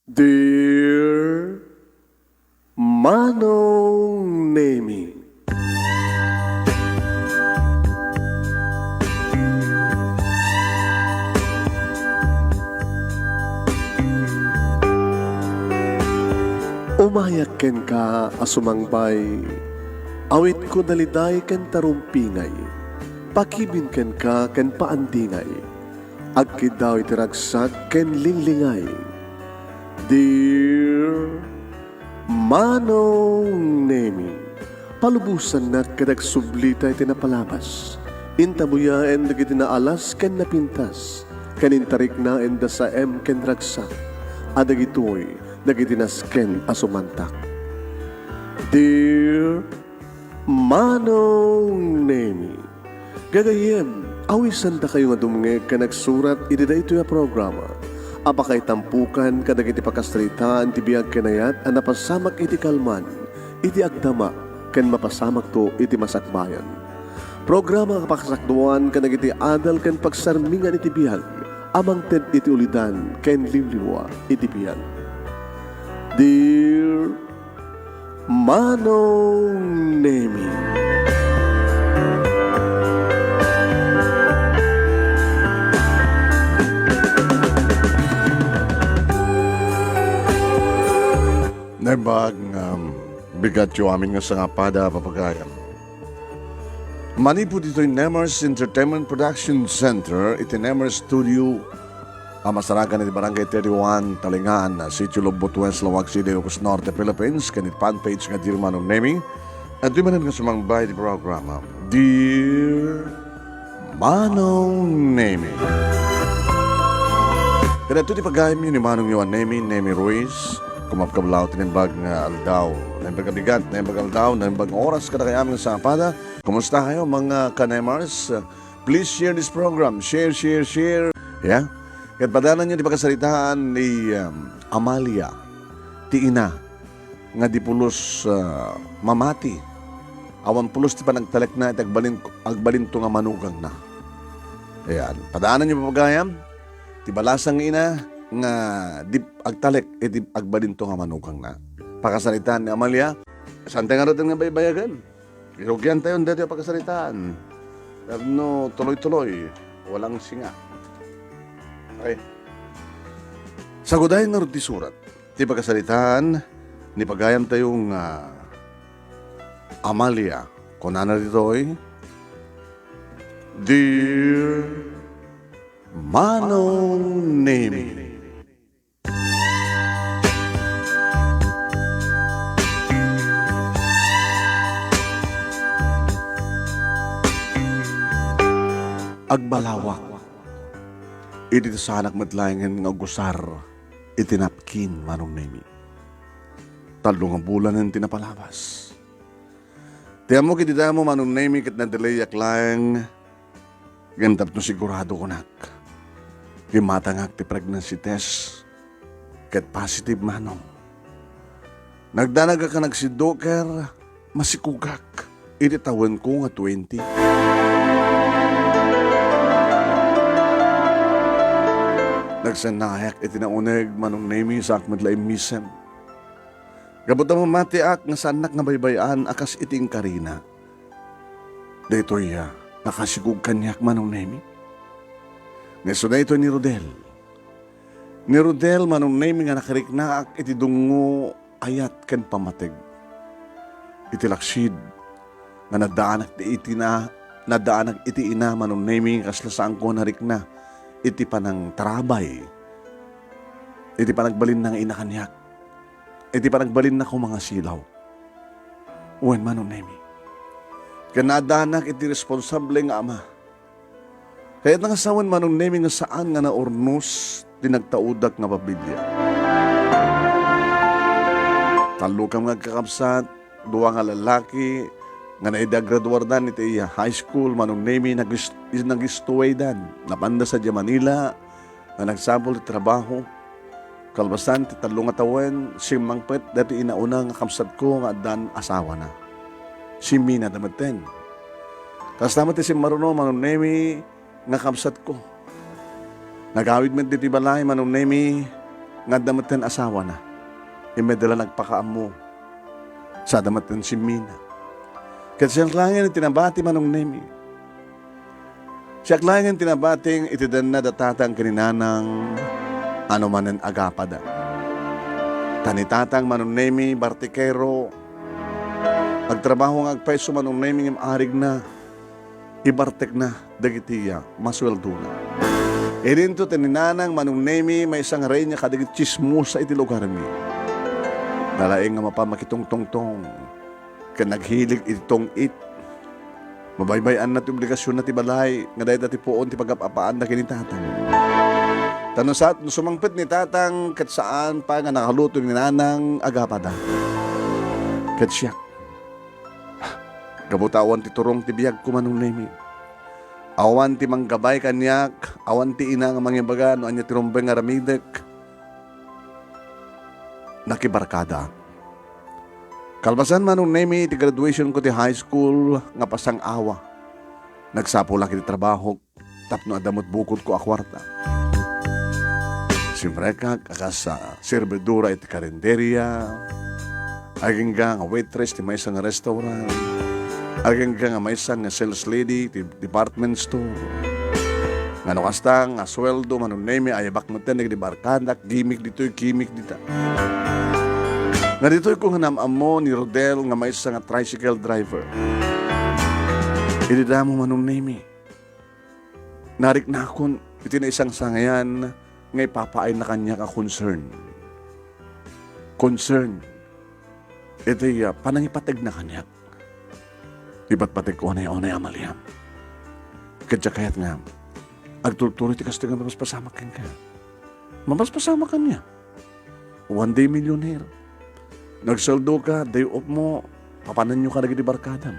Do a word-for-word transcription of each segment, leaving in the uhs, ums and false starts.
Dear Manong Nemi. Umayak kenka a sumangbay, awitko daliday ken tarumpingay, pakibin kenka ken paandingay, agkiddaw iti ragsak ken linglingay. Dear Manong Nemi, palubosannak ket agsublita iti napalabas. Intabuyaen dagiti naalas ken napintas, ken intariknaen da saem ken ragsak, a dagitoy dagiti nasken a sumantak. Dear Manong Nemi, gagayyem, awisandakayo nga dumngeg ken agsurat iti daytoy a programa a pakaitampokan kadagiti pakasaritaan ti biag ken ayat a napasamak iti kalman, iti agdama, ken mapasamakto iti masakbayan. Programa a pakasakduan kadagiti adal ken pagsarmingan iti biag a mangted iti ulidan ken liwliwa iti biag. Dear Manong Nemi. Naimbag nga bigatyo amin nga sangapada, papagayam. Manipud ditoy Nemers Entertainment Production Center iti Nemers Studio a masarakan iti Barangay thirty-one, Talingaan, Sitio Lobot West, Laoag City, Ilocos Norte, Philippines, ken iti fan page nga Dear Manong Nemi. Adtoy manen nga sumangbay iti programa, Dear Manong Nemi. Ken adto ti pagayamyo ni Manongyo a Nemi, Nemi Ruiz. Kumakablaw ti naimbag nga aldaw, naimbag a bigat, naimbag aldaw, naimbag nga oras kadakayo amin nga sangapada. Kumusta kayo, mga ka-Nemers? Please share this program. Share, share, share. Yeah? Ket padanan niyo ti pakasaritaan ni, um, Amalia, ti ina, nga di pulos, ah, mamati. Awan pulos ti panagtalekna iti agbalin-, agbalinto nga manugangna. Ayan. Padanan niyo, papagayam, ti balasang nga ina nga di agtalek iti agbalinto nga manugangna. Pakasaritaan ni Amalia. Saan tayo nga ruten nga baybayagan? Irugian tayo dito pakasaritaan. Pero no, tuloy-tuloy, walang singa. Okay. Sagudayen ngarud ti surat. Ti pakasaritaan, ni pagayam tayo nga Amalia. Kunana ditoy, Dear Manong Nemi. Agbalawak. Idi ti saanak met laengen nga agusar iti napkin, Manong Nemi. Tallo nga bulanen ti napalabas. Ti ammok iti daymo, Manong Nemi, ket nadelayak laeng ngem tapno sigurado kunak. Immatangak ti pregnancy test ket positive, Manong. Nagdanag a kanagsidoker, masikugak iti tawenko nga twenty. Nagsennayak iti nauneg, Manong Nemi, saak met la immisem. Gapu ta mamatiak nga saannak nga baybay-an a kas iti inkarina. Daytoy a nakasikog kaniak, Manong Nemi. Nga isu daytoy ni Rodel. Ni Rodel, Manong Nemi, nga nakariknaak iti dungngo, ayat ken pammateg. Iti laksid nga naddaanak ti iti na, naddaanak iti ina, Manong Nemi, kasla saanko a narikna iti panangtarabay, iti panagbalinna nga ina kaniak, iti panagbalinna koma nga silaw. Wen, Manong Nemi, ken naaddanak iti responsable nga ama. Kayatna nga sawen, Manong Nemi, nga saan nga naurnos ti nagtaudak nga pamilya. Tallokam nga agkakabsat, dua nga lalaki, nga naidi agraduardan iti high school, Manong Nemi, nagis-, nagistuwaydan. Napanda sadiay Manila, nga nagsapul ti trabaho. Kalpasan ti tallo nga tawen, simmangpet daytoy inauna nga kabsatko nga addan asawana. Simminada metten. Kasta met ti simmaruno, Manong Nemi, nga kabsatko. Nagawid met ditoy balay, Manong Nemi, nga adda metten asawana. Immay da la nagpakaammo. Sada metten simmina. Ket siak laengen ti nabati, Manong Nemi. Siak laengen ti nabati iti denna da tatang ken ni nanang a no manen agapada. Ta ni tatang, Manong Nemi, bartikero, agtrabaho nga agpayso, Manong Nemi, ngem arigna, ibartekna dagiti, ah, masueldona. Idinto ti ni nanang, Manong Nemi, maysa nga reyna kadagiti tsismosa iti lugarmi. Nalaing nga mapan makitungtungtong ken naghilig iti tungit. Mabaybay-anna ti obligasionna ti balay nga dayta ti puon ti pagap-apaanda ken ni tatang. Ta no sa-, no sumangpet ni tatang, ket saan pay nga nakaluto ni nanang agapada. Ket siak, gapu ta awan ti turong ti biagko, Manong Nemi. Awan ti manggabay kaniak, awan ti ina nga mangibaga no ania ti rumbeng nga aramidek. Nakibarkadaak. Kalpasan, Manong Nemi, ti graduation ko ti high school nga pasang-awa, nagsapulak iti trabahok tapno adda met bukodko a kuarta. Simrekak a kas, ah, serbidora iti karinderia, agingga nga waitress ti maysa nga restaurant, agingga nga maysa nga sales lady ti department store. Nga no kasta nga sueldo, Manong Nemi, ayabak metten dagiti barkadak, gimik ditoy, gimik dita. Nga ditoy ko nga nam-ammo ni Rodel nga maysa nga tricycle driver. Idi damo, Manong Nemi, nariknakon iti naisangsangayan nga ipapaayna kaniak a concern. Concern iti, ah, panangipategna kaniak. Ipatpategko unay-unay a maliam. Ket diak kayat nga agturturoy ti kastoy nga mapaspasamak kenka. Mapaspasamak kaniak. One day millionaire. Nagsueldoka, day off mo, papananyo kadagiti barkadam.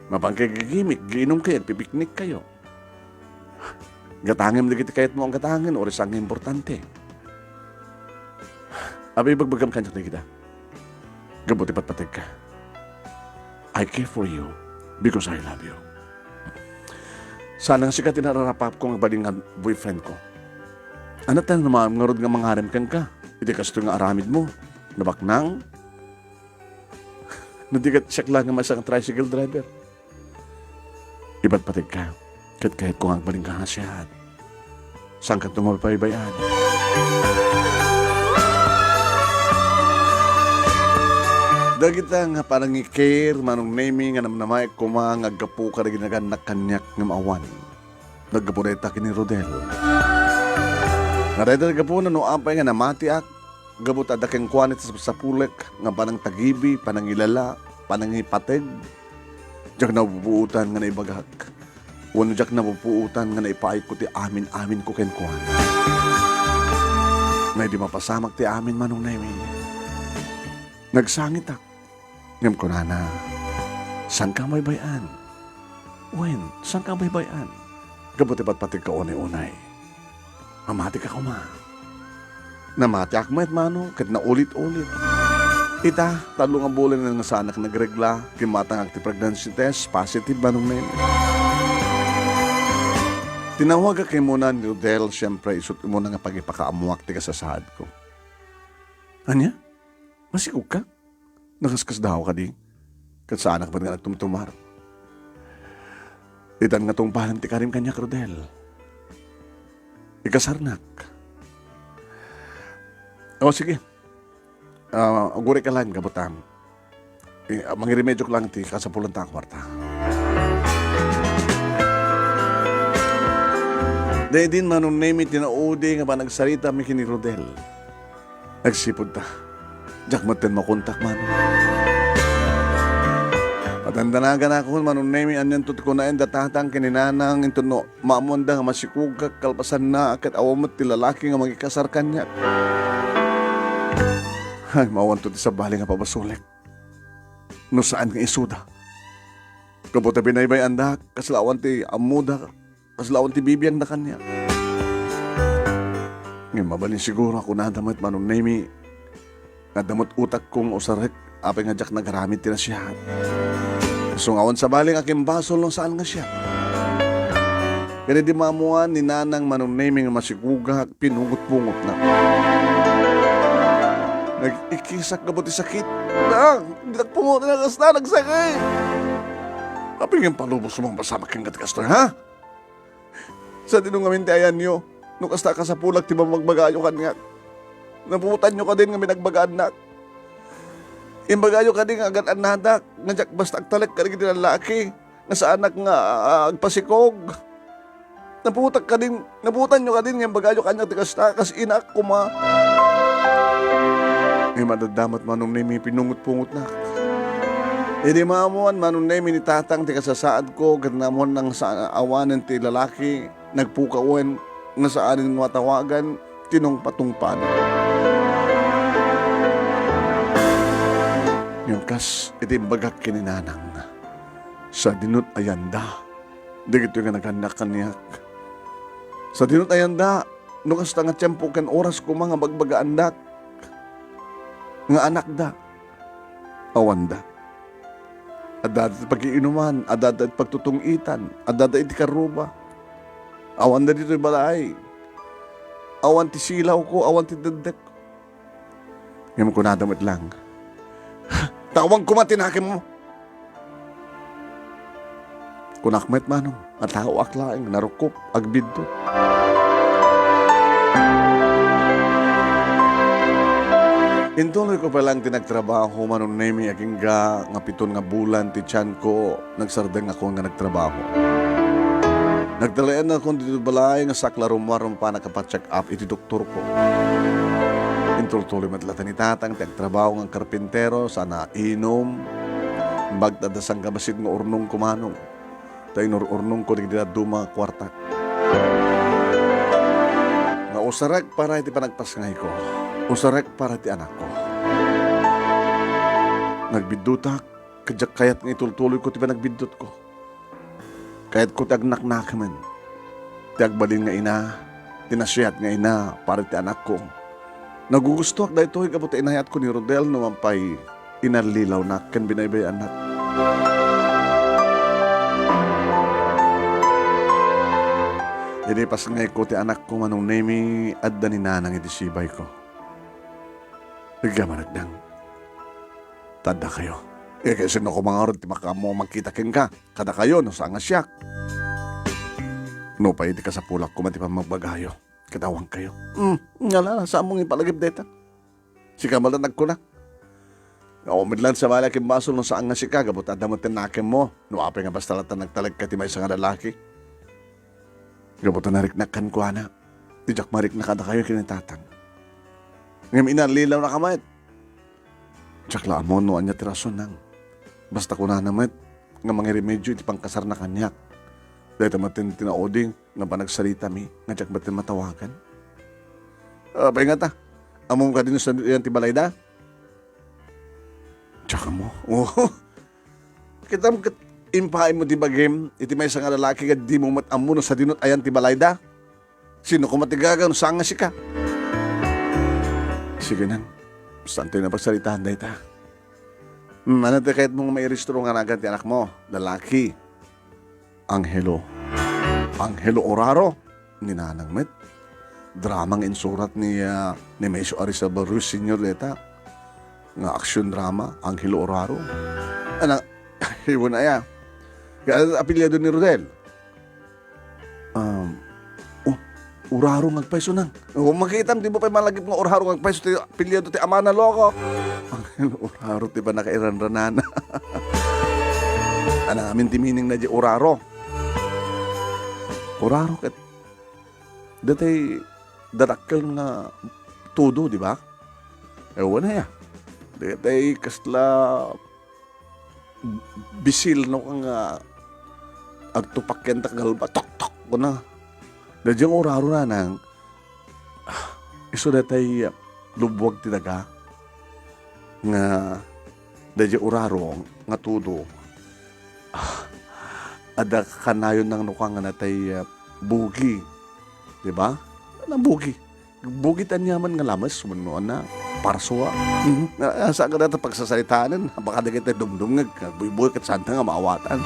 Mapanka gigimik, giinumka, agpipiknik kayo. Gatangem dagiti kayatmo a gatangen, uray saan nga importante. Apay ibagbagam kaniak dagita? Gapu ti patpategka. I care for you because I love you. Saan nga sika ti nararapapko nga agbalin nga boyfriendko. Ania ti naam ngarud nga mangarem kenka iti kastoy nga aramidmo? Nabaknang? No di ket siak laeng nga maysa nga tricycle driver. Ipatpategka, ket kayatko nga agbalinka nga siak. Saanka ti mabaybay-an? Dagita nga panangi-care, Manong Nemi, nga namnamaek koma nga aggapu kadagiti nagannak kaniak ngem awan. Naggapu dayta ken ni Rodel. Nga dayta ti gapuna no apay nga namatiak, gapu ta adda kenkuana ti sapsapulek nga panangtagibi, panangilala, panangipateg. Diak napupuotan nga naibagak wenno diak napupuotan nga naipaayko ti amin-aminko kenkuana. Nga idi mapasamak ti amin, Manong Nemi, nagsangitak. Ngem kunana, "Saanka mabaybay-an? Wen, saanka mabaybay-an?" Gapu ti patpategka unay-unay. Mamatika koma. Namatiak met, Manong, ket naulit-ulit. Ita, tallo nga bulan nga saanak nagregla, kimmatangak ti pregnancy test, positive, Manong Nemi. Tinawagak imuna ni Rodel, siempre, isut' imuna nga pagipakaammoak ti kasasaadko. Ania? Masikogka? Nakaskasdaaw kadi? Ket saanak met nga nagtumtumar. Itan nga tungpalem ti karim kaniak, Rodel. Ikasarnak. O, sige. Ah, agurayka laeng, gaputam. Eh, mangirimediok laeng ti kasapulanta a kuarta. Daydi, Manong Nemi, ti naudi nga panagsarita mi ken ni Rodel. Agsipud ta, diak metten makontak, Manong. Padandanaganak, Manong Nemi, anianto ti kunaen da tatang ken ni nanang, inton no maammoanda nga masikogak kalpasanna, ket awan met ti lalaki nga mangikasar kaniak. Ay, maawanto ti sabali nga pabasolek no saan nga isuda. Gapu ta binaybay-andak, kasla awan ti ammoda, kasla awan ti bibiangda kaniak. Ngem mabalin siguro a kunada met, Manong Nemi, nga adda met utakko nga usarek, apay nga diak nagaramid ti nasayaat. Isu nga awan sabali nga akimbasol no saan nga siak. Idi maammoan ni Nanang Manong Nemi nga masikogak, pinungot-pungotnak. Nag-ikisak gapu ti sakit. Nang, dinak pungoten a kasta, nagsakit. Apay ngem palubos mo nga masamak kenka ti kastoy, ha? Sadino ngamin ti ayanyo, no kasta a kasapulak ti pammagbagayo kaniak? Napuotanyo kadin nga minagbagaannak? Imbagayo kadi nga agan-annadak, nga diak basta agtalek kadagiti lallaki nga saanak nga, ah, agpasikog? Napuotak kadin, napuotanyo kadin nga imbagayo kaniak ti kasta, kas inak koma. Ngem adda met Manong Nemi, pinungot-pungotnak. Idi maammoan Manong Nemi ni Tatang ti kasasaadko, ket naammoanna nga sa-, awanen ti lalaki, nagpukawen nga saanen nga matawagan ti nungpatungpana. Ngem kas iti imbagak ken ni Nanang, sadinot ayanda dagitoy nga nagannak kaniak. Sadinot ayanda no kasta nga tiempo ken oras koma nga bagbagaandak nga anakda. Awanda. Addada iti pagiinuman, addada iti pagtutung-itan, addada iti karruba. Awanda ditoy balay. Awan ti silawko, awan ti deddek. Ngem kunada met lang, "Tawag koma ti nakemmo." Kunak met, Manong, a taoak laeng, narukop, agbiddut. Intuloyko pa lang ti nagtrabaho, Manong Nemi, agingga nga piton nga bulan ti tianko, nagsardengakon nga nagtrabaho. Nagtalinaedakon ditoy balay nga sakla rummuar mapana a pa-check up iti doktorko. Intultuloy met latta ni Tatang ti agtrabaho nga karpintero, saan a inum. Imbag ta adda sangkabassit nga urnongko, Manong, ta inur-urnongko dagiti dadduma nga kuartak. Nga usarek para iti panagpasngayko, usarek para iti anakko. Nagbiddutak, ket diak kayat nga itultuloyko ti panagbiddutko. Kayatko ti agnaknakemen, ti agbalin nga ina, ti nasayaat nga ina para iti anakko. Nagugustoak daytoy gapu ta inayatko ni Rodel no man pay inallilawnak ken binaybay-annak. Idi pasngayko ti anakko, Manong Nemi, adda ni Nanang iti sibayko. Agyaman, Dang. Ta addakayo. Ket sino koma ngarud ti makaammo a mangkita kenka kadakayo no saan nga siak? Nupay iti kasapulak koma ti pammagbagayo, ket awankayo. Hmm, ngala, saanmo nga ipalagip dayta. Sika met laeng nagkuna. Awan met laeng sabali a kimbasol no saan nga sika, gapu ta adda met ti nakemmo. No apay nga basta latta nagtalekka iti maysa nga lalaki. Gapu ta nariknak kenkuana. Ti diak marikna kadakayo ken ni Tatang. Ngem inallilawnaka met. Diak la ammo no ania ti rason, Nang. Basta kunana met nga mangiremedio iti pangkasarna kaniak. Dayta met ti naudi nga panagsaritami nga diak met matawagan. Apay ngata? Ammom kadi no sadino ti balayda? Diak ammo. Oh. Kitam ket impaaymo ti bagim iti maysa nga lalaki nga dimo met ammo no sadino ayan ti balayda? Sino koma ti gaga no saan nga sika? Sige, Nang. Saantayo nga pagsaritaan dayta. Hmm, ania ti kayatmo nga mairehistro nga nagan ti anakmo? Lalaki. Angelo. Angelo Oraro? Ni Nanang met. Drama nga insurat ni, ah, Nemesio Arizabal Ruiz Senior dayta. Nga action drama, Angelo Oraro. Ana, iwan aya. Kaya apelyido ni Rodel. Um, oh, Oraro nga agpayso, Nang. Oh, makitam, dimo pay malagip nga Oraro nga agpayso ti apelyido ti amana, loko. Angelo Oraro ti pannakairanranana. Ana ngamin ti meaning na di Oraro. Oraro ket datay dadakkel nga tudo, di ba? Ewan aya. Datay kasla bisil no nga agtupak ken ta galba, tok, tok, kuna. Daydiay nga Oraro, Nanang, ah, isu datay, ah, lubbuag ti daga nga daydiay Oraro nga tudo. Ah, adda kanayon nang nuka nga natay, ah, bugi. Di ba? Nang bugi. Bugi ti aniaman nga lames wenno ania, parso, ah. Mhm. Ah, saan nga dayta pagsasaritaen, baka dagiti dumdumngeg, nga buybuy ket saanta nga maawatan.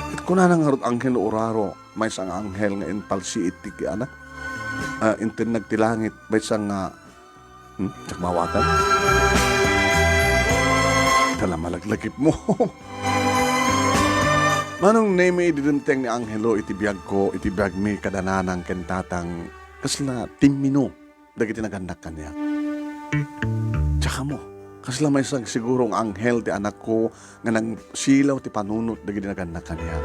Ket Kunana ngarud, Angelo, uraro, maysa nga anghel nga impalsiit ti anak, ah, intennag ti langit, maysa nga, hmm, diak maawatan. Tala, malaglagipmo. Manong Nemi, idi dimteng ni Angelo iti biagko, iti biagmi kada nanang ken tatang, kasla timmino dagiti nagannak kaniak. Diak ammo, kasla maysa siguro nga anghel ti anakko nga nangsilaw ti panunot dagiti nagannak kaniak.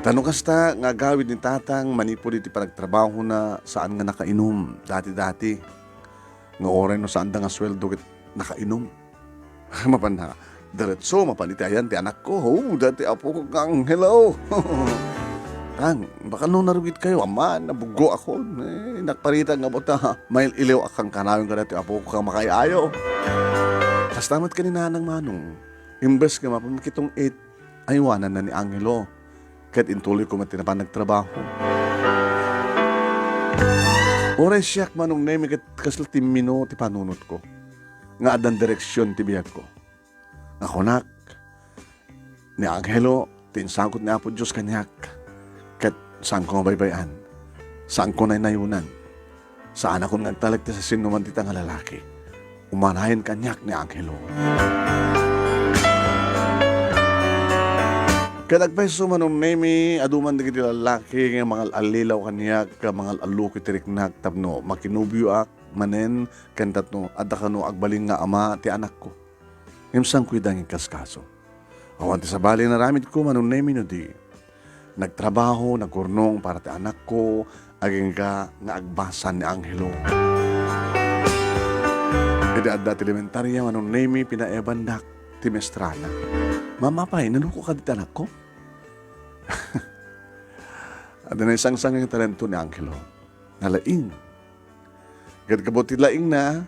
Ta no kasta nga agawid ni tatang manipud iti panagtrabahona, saan nga nakainum dati-dati. Nga uray no saanda nga sueldo ket nakainum. Mapan na, diretso, mapan iti ayan ti anakko. Oh, dati apoko nga anghel, oh. Tang, baka no narugitkayo, aman, nabuggoak. Eh, nagparita nga buta, mail-iliw a kankanayon kadati apoko nga makay-ayo. Kasta met ken ni Nanang Manong, imbes nga mapan makitong-it, aywananna ni Angelo. Ket intuloyko met ti napan nagtrabaho. Uray siak, Manong Nemi, ket kasla timmino ti panunotko nga addan direksion ti biagko. Nga kunak, ni Angelo ti insangkot ni Apo Dios kaniak, ket saanko nga baybay-an, saanko naynayunan. Saanakon nga agtalek ti siasinoman dita nga lalaki. Umanayen kaniak ni Angelo. Ket agpayso, Manong Nemi, adu man dagiti lalaki nga mangal-allilaw kaniak, mangal-alluki ti riknak tapno makinubioak manen ken tapno adda kano agbalin nga ama ti anakko. Ngem saanko ida nga ikaskaso. Awan ti sabali nga aramidko, Manong Nemi, no di nagtrabaho, nagurnong para ti anakko, agingga nga agbasa ni Angelo. Idi adda ti elementaria, Manong Nemi, pinaebandak ti maestrana. Mama, apay, naluko kadi ti anakko? Adda naisangsangayan nga talento ni Angelo. Nalaing. Ket gapu ti laingna,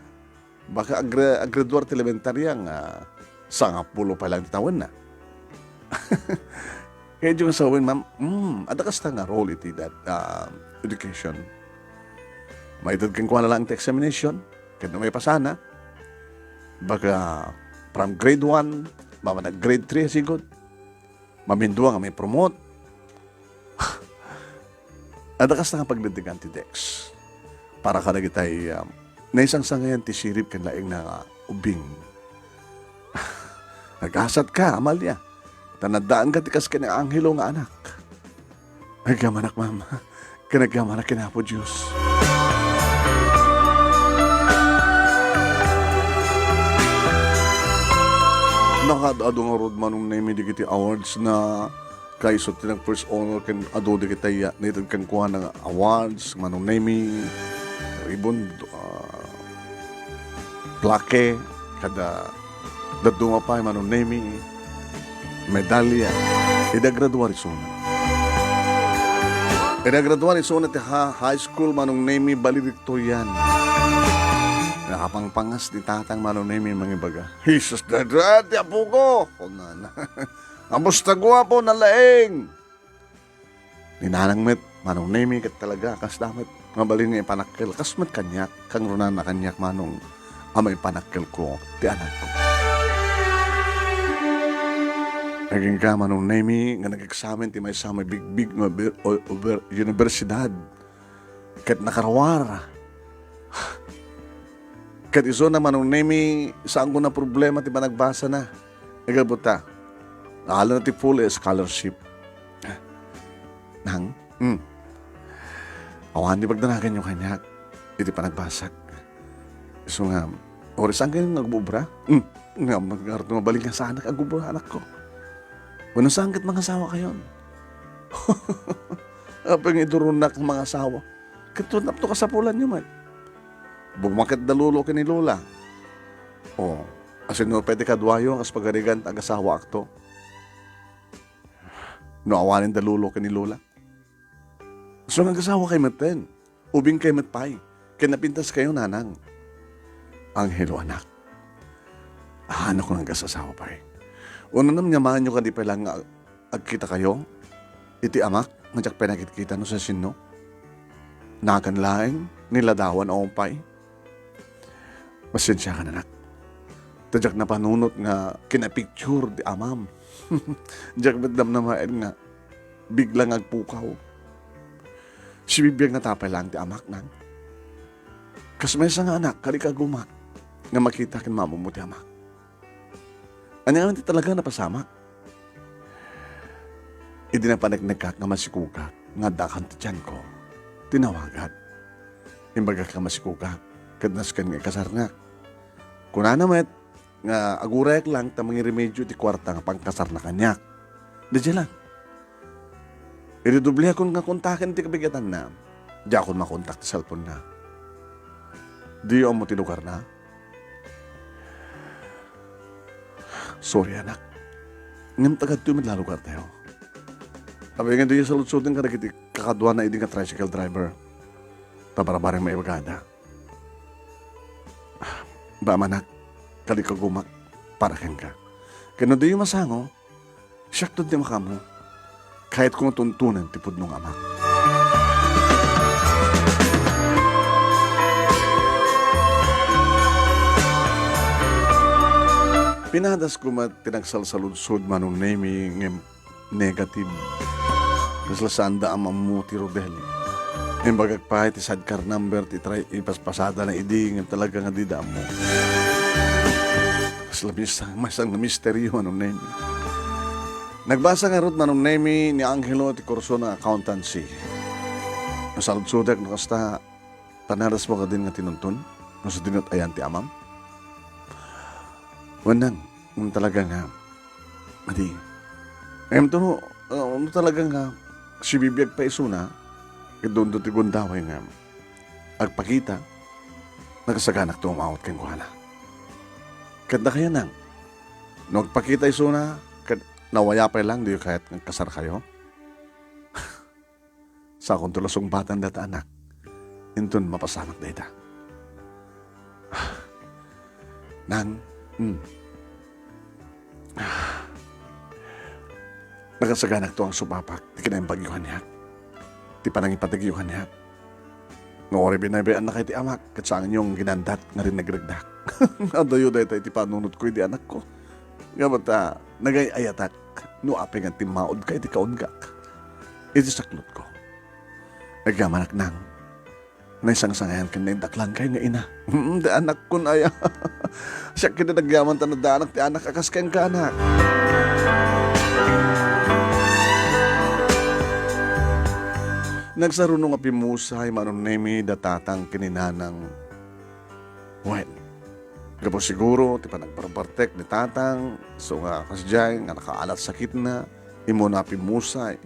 baka agra-, agraduar ti elementaria nga sangapulo pay lang ti tawenna. Kaya diyo nga sawen, ma'am, mm, adda kasta nga role iti that, ah, education. Maited kenkuana lang ti examination, ket no maipasana, baka from grade one, mamana grade three, sigud. Mamindua nga mai-promote. Adda kasta nga pagdeddegan ti Dex para kadagitay, um, naisangsangayan ti sirib ken laingna nga ubing. Nagasatka, Amalia, ta naddaanka ti kas ken ni Angelo nga anak. Agyamanak, ma'am. Ken agyamanak ken Apo Dios. Nakaad-adu ngarud, Manong Nemi, dagiti awards na kaiso ti nag-first honor ken adu dagiti, ah, naited kenkuana nga awards, Manong Nemi, ribbon, ah, plaque, kada dadduma pay, Manong Nemi, medalya. Idi agraduar isuna. Idi agraduar isuna ti ha-, high school, Manong Nemi, valedictorian. Nakapangpangas ni tatang, Manong Nemi, mangibaga, "Jesus, dada, ti apoko!" kunana. "Kamusta, guapo, nalaing?" Ni nanang met, Manong Nemi, ket talaga, kasta met, mabalin nga ipanakkel. Kas met kaniak, kangrunana kaniak, Manong, a maipanakkelko ti anakko. Agingga, Manong Nemi, nga nag-eksamen ti maysa a mabigbig nga uber-, o-, uber-, universidad. Ket nakaruar. Ket isuna, Manong Nemi, saanko naproblema ti panagbasana. Iga buta, naala na ti full scholarship. Nang? Hmm. Awan ti pagdanaganyo kaniak iti panagbasak. Isu nga, uray saankayo nga agubra? Hmm. Nga, nga, mabalin nga saanak agubra, anakko. Wenno saan ket mangasawakayon? Apay nga iduronnak nga mangasawa? Ket tapno kasapulanyo met. Bumaketda lolo ken ni lola. O, asino pay ti kaduayo a kas pagarigan ta agasawaakto? No awanen da lolo ken ni lola? So, nga agasawakayo metten. Ubingkayo met pay. Ken napintaskayo, nanang. Angelo, anak. Haanakon nga agasasawa pay. Unanam nga maanyo kadi pay lang nga agkitakayo iti amak nga diak pay nakitkita no siasino. Nagan laeng ni ladawan a umpay. Pasensiakan, anak. Ta diak napanunot nga kinapicture ti amam. Diak met damnamaen nga bigla nga agpukaw. Sibibiag na ta pay laeng ti amak, Nang. Kas maysa nga anak, kadi ka agumak nga makita ken maammomo ti amak. Ania ngamin ti talaga napasamak? Idi napaneknekak nga masikogak nga addakan ti tianko, tinawagak. Imbagak nga masikogak, ket nasken nga ikasarnak. Kunana met nga agurayak lang ta mangiremedio iti kuarta nga pangkasarna kaniak. Daydiay lang. Iredobliakon nga kontaken ti kabigatanna. Diakon makontak ti cellphone-na. Diyo ammo ti lugarna? Sorry, anak. Ngem taga ditoy met la lugartayo. Apay nga diyo saludsoden kadagiti kakaduana idi nga tricycle driver. Ta barbareng maibagada. Ba, anak, kadi ka agumak para kenka. Ken no diyo masango, siakto ti makaammo. Kayatko nga tuntunen ti pudno nga amak. Pinadasko met ti nagsalsaludsod, Manong Nemi, ngem negative. Kasla saanda a maammo ti Rodel. Imbagak pay ti sidecar number ti try ipaspasadana idi ngem talaga nga dida ammo. Kasla mis-, maysa nga misterio, Manong Nemi. Nagbasa ngarud, Manong Nemi, ni Angelo ti kurso nga accountancy. Nasaludsodek no kasta, panadasmo kadin nga tinuntun? No sadino ti ayan ti amam? Wen, Nang, ngem talaga nga, adi, ngem no, uh, no talaga nga sibibiag pay isuna, ket dundo ti gundaway nga agpakita, nakasaganak ti umawat kenkuana. Ket dakayo, Nang, no agpakita isuna, ket nawaya pay lang, diyo kayat nga agkasarkayo? Sakonto la sungbatan dayta, anak. Inton mapasamak dayta. Nang, mm. Nakasaganak to nga supapak ti kinaimbagyo kaniak, ti panangipategyo kaniak. Nga uray binaybay-annakay ti amak, ket saanyo nga ginandat nga rinregregdak. Adayo dayta iti panunotko idi anakko. Ngem ta, nagay-ayatak no apay nga timmaodka iti kaunggaak iti saklotko. Agyamanak, Nang, naisangsangayan ken naindaklankayo nga ina. Ti anakkon aya. Siak ket ti nagyaman ta nadaanak ti anak a kas kenka, anak. Nagsaruno nga pimmusay, Manong Nemi, da tatang ken ni nanang. Wen, gapu siguro ti panagbarbartek ni tatang, isu nga kasdiay nga nakaalat sakitna, immuna a pimmusay.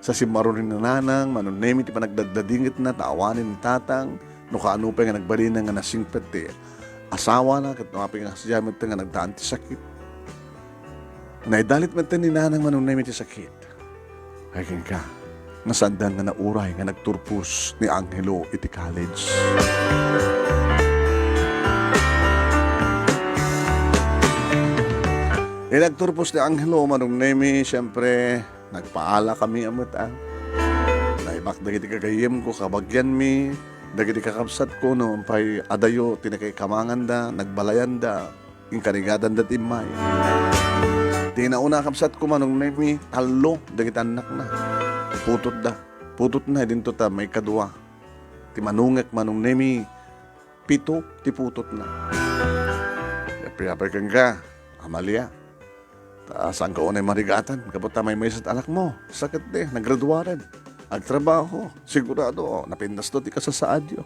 Sa simmaruno ni nanang, Manong Nemi ti panagdadadingetna ta awanen ni tatang, no kaano pay nga nagbalina nga nasingpet ti asawana, ket no apay nga kasdiay met nga nagdaan ti sakit. Naidalit met ni nanang, Manong Nemi, ti sakit. Ay, kenka, nga saanda nga nauray nga nagturpos ni Angelo iti college. Inagturpos ni Angelo, Manong Nemi, siyempre, nagpaalakami a met, ah. Naibak dagiti gagayyemko, kabagianmi, dagiti kakabsatko, no pay adayo ti nakaikamanganda, nagbalayanda. Inkarigatan dati immay. Ti nauna a kabsatko, Manong Nemi, tallo dagiti annakna. Putotda. Putotna, idinto ta maikadua. Ti manungek, Manong Nemi, pito ti putotna. Apay-apay kenka, Amalia. Ta saanka unay marigatan, gapu ta maymaysa ti anakmo. Sakit di, naggraduaren. Agtrabaho, sigurado, napindasto ti kasasaadyo.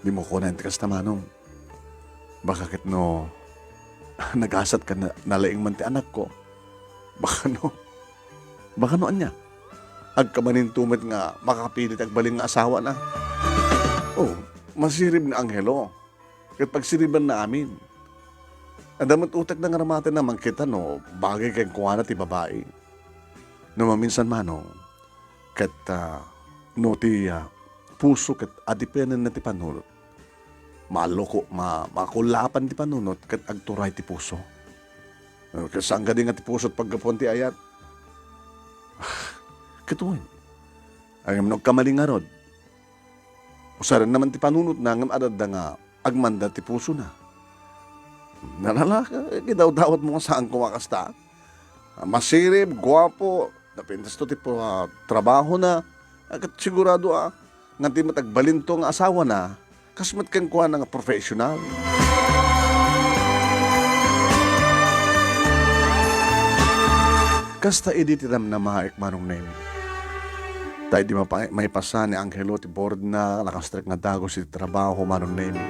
Dimo kunaen ti kasta, Manong. Baka ket no nagasat ken na-, nalaing man ti anakko. Baka no, baka no ania? Agkamaninto met nga makapili ti agbalin nga asawana. Oh, masirib ni Angelo. Ket pagsiribanna amin. Adda met utekna nga aramatenna mangkita no bagay kenkuana ti babai. No maminsan, Manong, ket, ah, no ti, ah, puso ket adipenenna ti panunot, maloko-, ma-, makullapan ti panunot ket agturay ti puso. Eh, ket saan kadi nga ti puso ti paggapuan ti ayat? Ket wen, ngem no agkamali ngarud, usarem man ti panunotna ngem adda nga agmanda ti pusona. Nalala, idawdawatmo nga saan koma kasta. Masirib, guapo, Napintasto ti pa-, trabahona. Ket sigurado a, nga di met agbalinto nga asawana, kas met kenkuana nga professional. Kasta idi ti namnamaek, Manong Nemi. Ta idi mapa-, maipasa ni Angelo ti boardna, nakastrek nga dagus iti trabaho, Manong Nemi.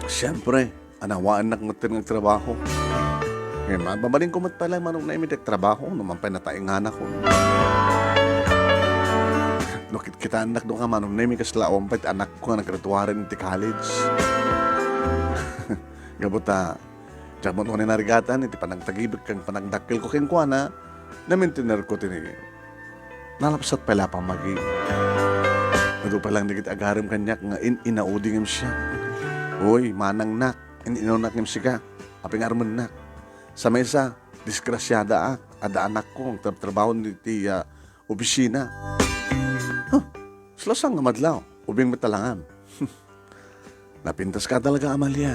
Siempre, anawaannak metten nga agtrabaho. Ngem, mabalinko met pay laeng, Manong Nemi, ti agtrabaho, no man pay nataenganak. No kitkitaennak doka, Manong Nemi, kasla awan pay ti anakko nga naggraduaren iti college. Gapu ta, diak met unay narigatan iti panagtagibek ken panagdakkelko kenkuana, namintinerko ti nalapsat pay la a pammagi. Adu pay laeng dagiti agarem kaniak nga in-inaudi ngem siak. Uy, manangnak, in-inawnak ngem sika, apay nga armennak? Sa maysa, disgrasiadaak, adda anakko, agtrabtrabaho iti, ah, opisina. Huh, slasang nga madlaw, ubing met talangam. Napintaska talaga, Amalia.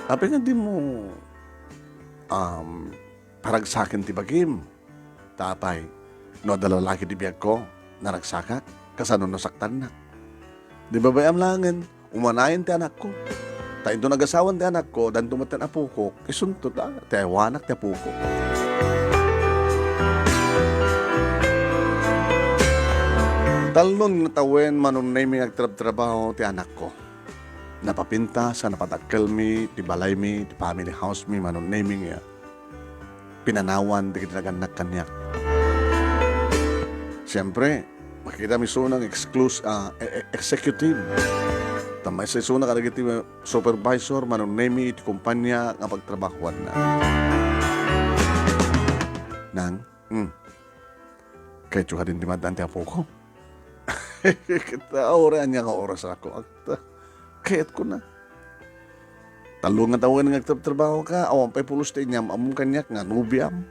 Apay nga dimo, um, paragsaken ti bagim? Ta apay, no adda lalaki ti biagko, naragsakak, kasano no saktannak? Di babayam laengen, umanayen ti anakko. Ta inton agasawan ti anakko, danto metten apokok, isunto ta, ti aywanak ti apokok. Talnon nga tawen, Manong Nemi, nga agtrabtrabaho ti anakko. Napapintas a napadakkelmi ti balaymi, ti family house mi, Manong Nemi, nga pinanawan dagiti nagannak kaniak. Siempre, makitami isuna nga exclus-, ah, e-, e-, executive. Ta maysa isuna kadagiti supervisor, Manong Nemi, iti kompania nga pagtrabahoanna. Nang, hmm, kayatyo kadin ti maddaan ti apoko? Ket, ah, uray ania nga oras, ako? Agta-, kayatko na. Tallo nga tawen nga agtrabtrabahoka, awan pay pulos ti inyam-ammom kaniak nga nobiam.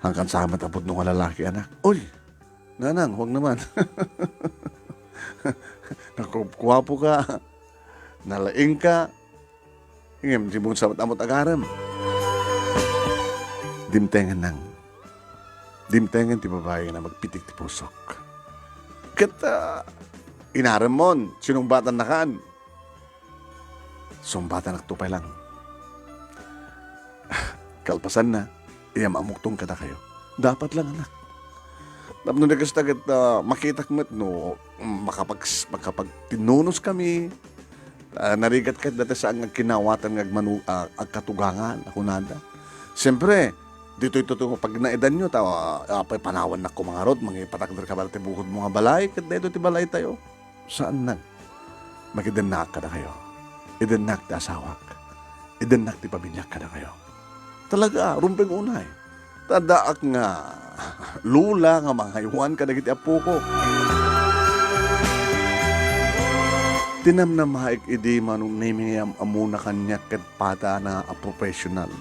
Hangkan sa met a pudno nga lalaki, anak. Uy, nanang, huwag naman. Nakukuwapoka. Nalaingka. Ngem, di mo sa met agarem. Dimtengen nang. Dimtengen ti babai nga magpitik ti pusok. Ket, ah, inaremmon, sinungbatannakan. Sungbatannak to pay lang. Kalpasanna, iyam-ammokton kadakayo. Dapat lang, anak. Tapno di kasta ket, ah, makitak met no makapag-, makapagtinnunos kami. Ah, narigat ket dati saan nga kinawatan nga agmanu-, ah, agkatugangan, a kunada. Siempre, ditoy to, to pagnaedanyo, ta, ah, apay panawannak ko mangarod, mangipatakder ka bala ti bukodmo nga balay, ket daytoy ti balaytayo. Saan nag-, makidennaak kadakayo. Idennak ti asawak. Idennak ti pamiliak kadakayo. Talaga, rumbeng unay. Ta addaak nga lula nga mangaywan kadagiti appoko. Tinamnamaek idi Manong Nemi nga am-ammona kaniak ket padana a professional.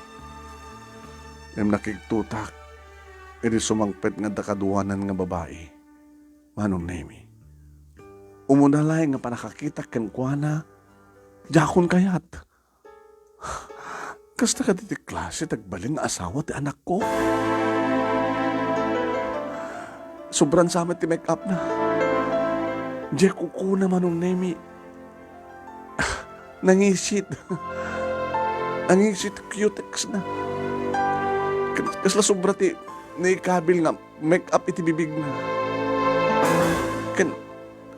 Ngem nakigtotak idi sumangpet nga adda kaduanan nga babai. Manong Nemi. Umuna laeng nga panakakitak kenkuana, diakon kayat. Kasta kaditi klase ti agbalin nga asawa ti anakko? Sobran sa met ti make-up na. Diay kukuna, Manong Nemi. Nangisit. Nangisit ti cutex na. Kas-, kasla sobra ti naikabil nga make-up iti bibigna. Ken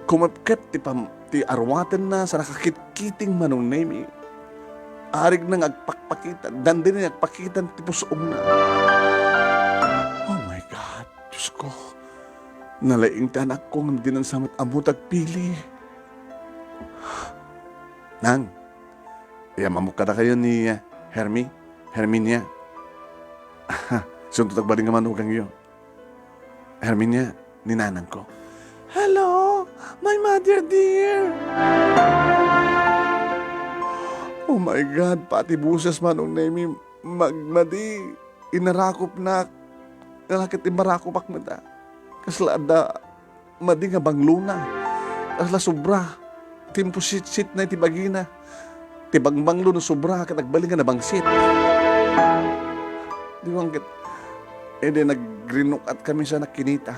kumepkep ti pam-, ti arwatenna sa nakakitkiting Manong Nemi. Arigna nga agpakpakitan, dandani nga agpakitan ti pus-omna. Oh my God, Diyos ko. Nalaing ti anakko ngem dinan sa met ammo ti agpili. Nang, iyam-ammok kadakayo ni, eh, Hermi? Herminia? Isunto ti agbalin nga manugangyo. Herminia, ni nanangko. "Hello, my mother dear!" Oh my God, pati boses, Manong Nemi, magmadi, inarakopnak. Nalaket immarakop met, ah. Kasla adda madi nga banglona. Kasla sobra ti impositsitna iti bagina. Ti bangbanglo no sobra ket agbalin nga nabangsit. Di man ket, eh, di nagrinuk-at kami sa nakinita.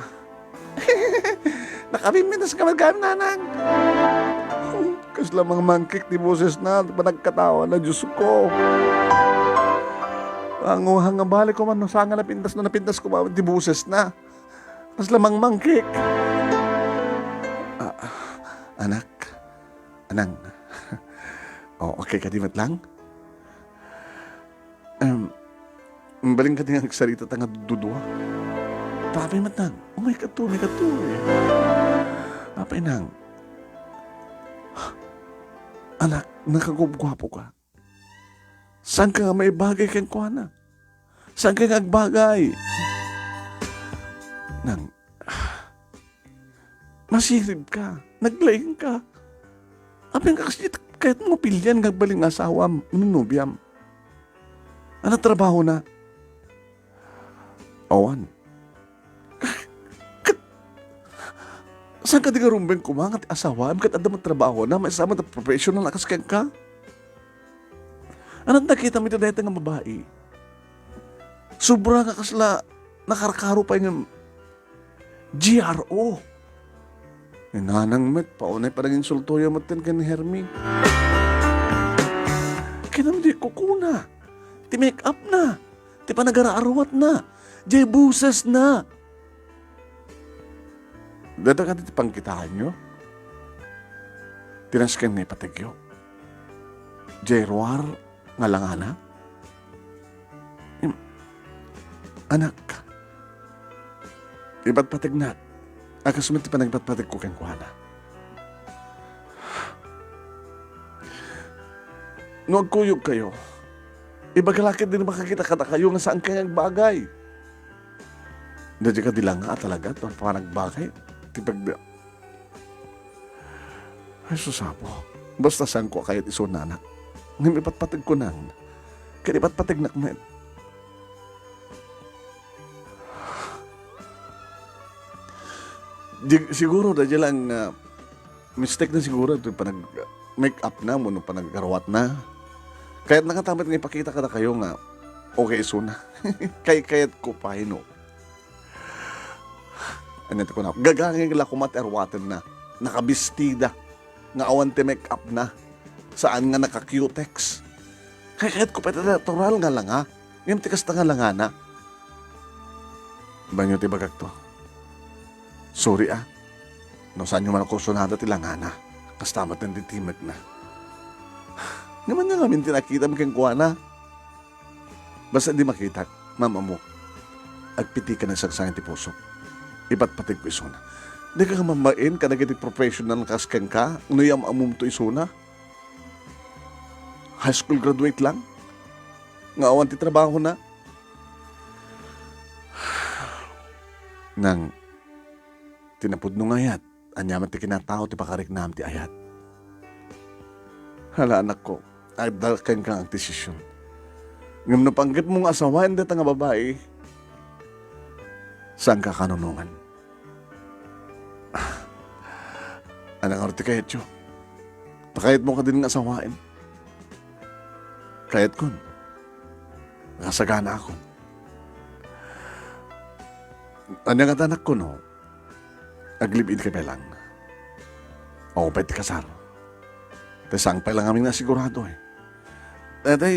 Nakabimbitas ka man kami, nanang. Kasla mangmangkik ti boses na, panagkatawa na, Diyos ko. Ang uhang nga balik ko man, no, saan nga napintas, no, napintas ko man ti boses na. Kasla mangmangkik. Ah, anak, anang. Oh, okay ka di met lang? Em, balin ka di nga agsarita ta nga dudua. Tapay met lang. Oh my God, to, my God, to, eh. Apay nang. Anak, nakagubguapo ka. Saan ka nga maibagay kenkuana? Saan ka nga agbagay? Nang, masirib ka, naglaing ka. Apay nga kasi kayat mo pilian nga agbalin nga asawam, no nobiam. Ano trabaho na? Awan. Ket, saan ka di nga rumbeng koma nga ti asawam ket adda met trabaho na, maisaman ta professional a kas kenka? Anat nakita mo iti dayta nga babai? Sobra nga kasla nakarkaro pay nga G R O. Ni nanang met, paunay panaginsultoyo met ken ni Hermi. Kinam di kukuna. Ti make-up na. Ti panagararuat na. Jay buses na. Data ka ti pangkitaanyo? Tinasken nga ipategyo. Jay ruar nga langana? Im-, anak, ipatpategnak a kas met ti panagpatpategko kenkuana. No agkuyogkayo, ibaga la ket di makakita kadakayo nga saan kayo agbagay. Daydi kadi langa a talaga ti panagbagay ti pagda-, Ay, sus, Apo. Basta saan ko a kayat isuna, anak. Ngem ipatpategko nang. Ket ipatpategnak met. Di, siguro, daydi lang, ah, mistake na siguro ito panag-make up na, wenno panagaruat na. Kayat na nga ta met nga ipakita kadakayo nga okay isuna. Kay, kayat ko pa, no? Ano ti kunam? Gagangig la koma ti aruatenna. Nakabistida. Nga awan ti make-up na. Saan nga naka-cutex. Kay kayat ko pa iti natural nga langa. Ngem ti kasta nga langana. Banyo ti bagak to. Sorry, ah. No saanyo man a kursunada ti langana. Kasta met ti timekna. Ngem ania ngamin ti nakitam kenkuana? Basta di makitak, Ma'am Amok, agpitikan a sangsangit ti pusok. Ipatpategko isuna. Dika nga mambain kadagiti professional kas kenka, no yam-amom to isuna? High school graduate lang? Nga awan ti trabaho na? Nang Ti napudno nga ayat, ania met ti kinatao ti pakariknam ti ayat. Hala, anakko, adda kenka nga agdesisyon. Ngem no panggepmo nga asawaen dayta nga babai, saanka a kanunongan. Ania ngarud ti kayatyo? Pakayatmo kadin nga asawaen? Kayatkon. Nakasaganaakon. Ania nga anakko, no? Aglive-in ka pay lang. Awan pay ti kasar. Tay saan pay lang amin nga sigurado, eh. Tay, tay,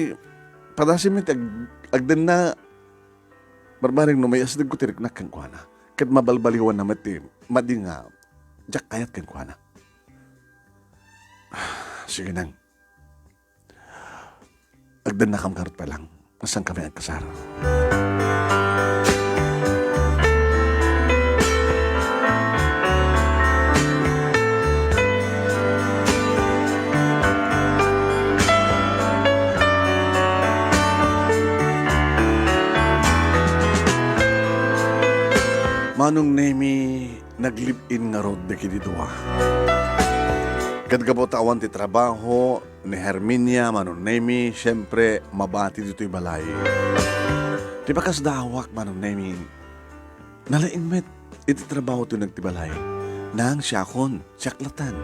padasim met ti ag-, agdenna, barbareng no mayasdegko ti riknak kenkuana. Ket mabalbaliwanna met ti madi nga diak kayat kenkuana. Sige nang. Agdennakam ngarud pay lang. Saan kami agkasar? Manong Nemi, naglive-in ngarud dagiti dua. Ket gapu ta awan ti trabaho ni Herminia, Manong Nemi, siempre, mabati ditoy balay. Ti pakasdaawak, Manong Nemi, nalaing met iti trabaho ti nagti balay. "Nang, siakon, siak latan."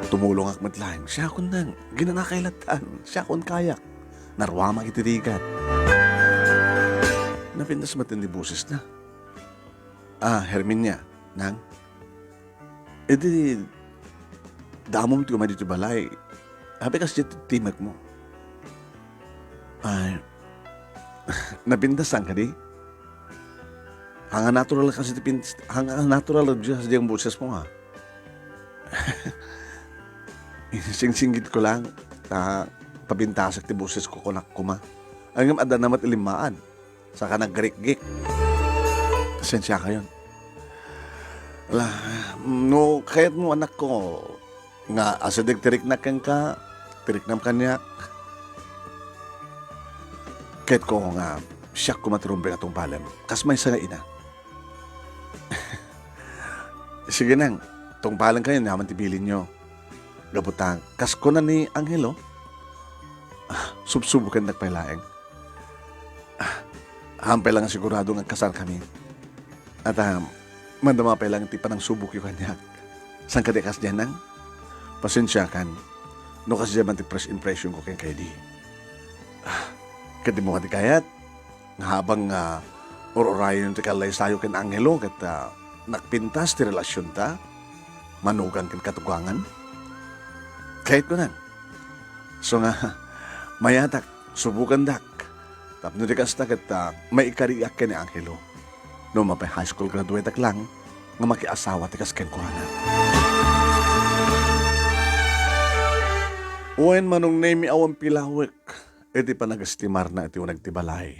Tumulongak met laeng, "Siakon, Nang, ginanakay latan, siakon kayak." Naruamak iti rigat. Napintas met ti bosesna. "Ah, Herminia, Nang, idi damom ti umay ditoy balay, apay kasdiay ti timekmo?" Ay, napintas kadi? Hanga natural kasi ti pin-, hanga natural kasi ang boses mo, ha? Insingsinggit ko lang, ta pabintasak ti boses ko, kunak koma. Ay, ngem adda na met ilimmaad. Saka naggarikgik. Pasensya kayon. Ala, no kayatmo, anak ko, nga asideg ti riknak kenka, ti riknam kaniak, kayatko nga siak koma ti rumbeng a tungpalem. Kas maysa nga ina. Sige nang, tungpalen kayo, naman ti bilinyo. Gapu ta, kas kuna ni Angelo, ah, subsubukendak pay laeng. Ah, hampay lang sigurado nga kasar kami. At, ah, madama pay lang ti panangsubokyo kaniak. Saan kadi kasdiay, Nang? Pasensiakan, no kasdiay man ti first impression ko kenka idi. Ah, ket dimo kadi kayat nga habang, ah, ur-urayon ti kallaysayo ken Angelo ket, ah, nagpintas ti relasionta, manugang ken katugangan? Kayatko, Nang. So nga, mayatak, subukandak. Tapno di kasta ket, ah, maikariak ken ni Angelo. No mapay high school graduate-ak lang, nga makiasawa ti kas kenkuana. Wen, Manong Nemi, awan pilawek iti panagestimarna iti uneg ti balay.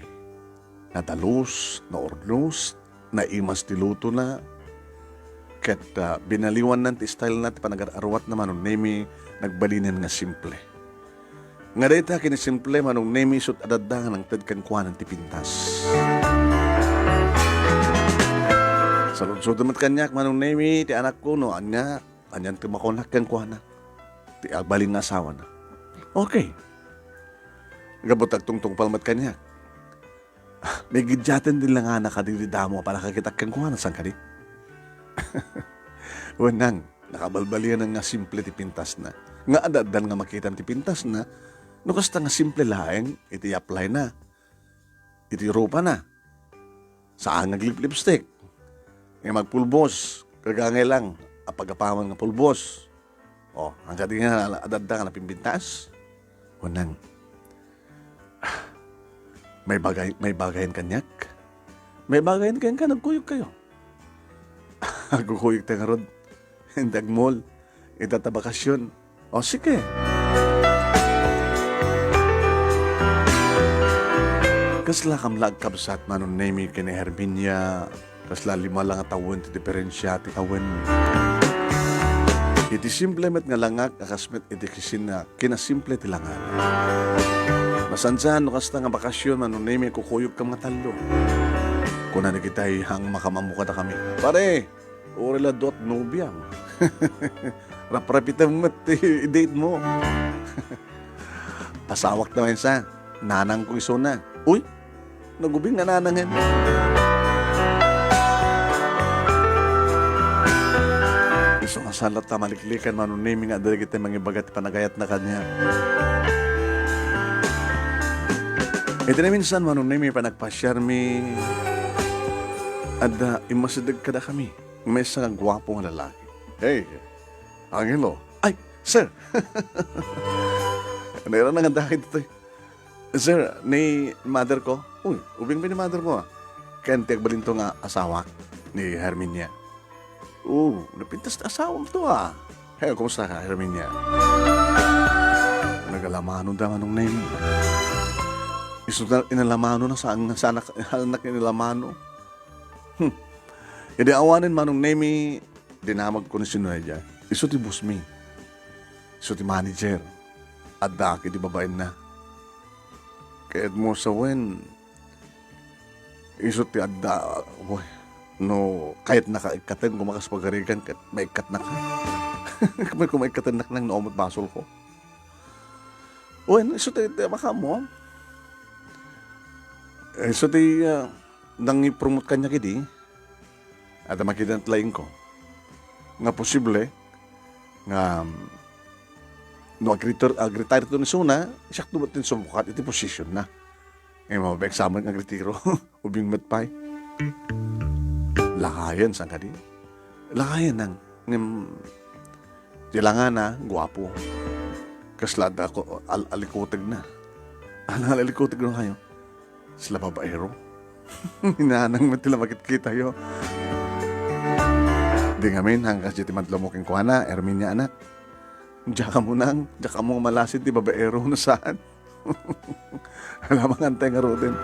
Nadalus, naurnos, naimas ti lutona, ket, ah, binaliwannan ti stylena ti panagar-arwatna, Manong Nemi, nagbalinen nga simple. Nga dayta kinisimple, Manong Nemi, isut' adda nga nangted kenkuana ti pintas. Saludsodem met kaniak, Manong Nemi, ti anakko, no ania, anian ti makunak kenkuana, ti agbalin nga asawana. Okay. Gapu ta agtungtungpal met kaniak. May giddiaten ti langana kadi ti damo a panakakitak kenkuana, saan kadi? Wen, Nang, nakabalbalian nga simple ti pintasna. Nga adda-addan nga makitam ti pintasna, no kasta nga simple laeng iti apply-na, iti rupana. Saan nga aglip-lipstick. Nga magpulbos, kagangay lang, apagapaman nga pulbos. O, ang kadi nga adda-adda nga napimpintas? O, Nang, may bagay, may bagayen kaniak? May bagayen kenka, nagkuyog kayo. Agkukuyog ta ngarud. Hindi agmol. Ita ta bakasyon. O, sige. Kasla kam la agkabsat, Manong Nemi, ken ni Herminia? Kasla lima la nga tawen ti diferensia ti tawen. Iti simple met nga langak a kas met iti kisin-, kinasimple ti langak. Masansan no kasta nga bakasyon, Manong Nemi, kukuyogkam nga tallo. Kuna ni kitay, hang makamammo kadakami. Pare, uray la duat nobiam. Raprapitem met ti date mo. Asawak ta maysa, nanangko isuna. Uy, nagubing nga nanangen. Isu nga saan latta maliklikan, Manong Nemi, nga adda dagiti mangibaga ti panagayatna kaniak. Iti naminsan, Manong Nemi, panagpasiarmi, adda immasideg kadakami. Maysa nga guapo nga lalaki. Hey, Angelo. Ay, sir! Naira na nga dahil ditoy. Sir, ni mother ko. Uy, ubing ni mother mo, ah. Ken ti agbalinto nga asawak ni Herminia. Oh, napintas ti asawam to, ah. Hey, kumusta ka, Herminia? Nagalamano da, Manong Nemi. Isu na inalamano na sa, sa anak, anak inalamano. Hmm. Idi awanen, Manong Nemi, dinamag ko ni Sinuraya. Isu ti boss mi. Isu ti manager. Addaak iti babaenna. Kayat mo sawen, isu ti adda, uy, no kayatna ka ikkaten, kumakas pagarigan, ket maikkatna ka. Kami kumaikkaten nak nang naumot basol ko. Uy, isu ti, ti makaammo. Isu ti, ah, nangipromote kaniak idi. Adda makita ti laing ko. nga posible nga, um, no agretir-, agretire to ni Suna, siak to met ti sumukat iti posisyon na. Eh, mababain sa amin nga agretiro. Ubing met pay. Lakayen, saan kadi? Lakayen nang, ngem, ti langana, guapo. Kasla adda ko, al-, alikutegna. Ano, alikutegna kayo? Sila babaero. Ni Nanang met ti la makitkitayo. Di ngamin, hangkas ti madlawmo kenkuana, Herminia, anak. Diak ammo nang, diak ammo malasin ti babaero no saan. Alamang antay ngaruden.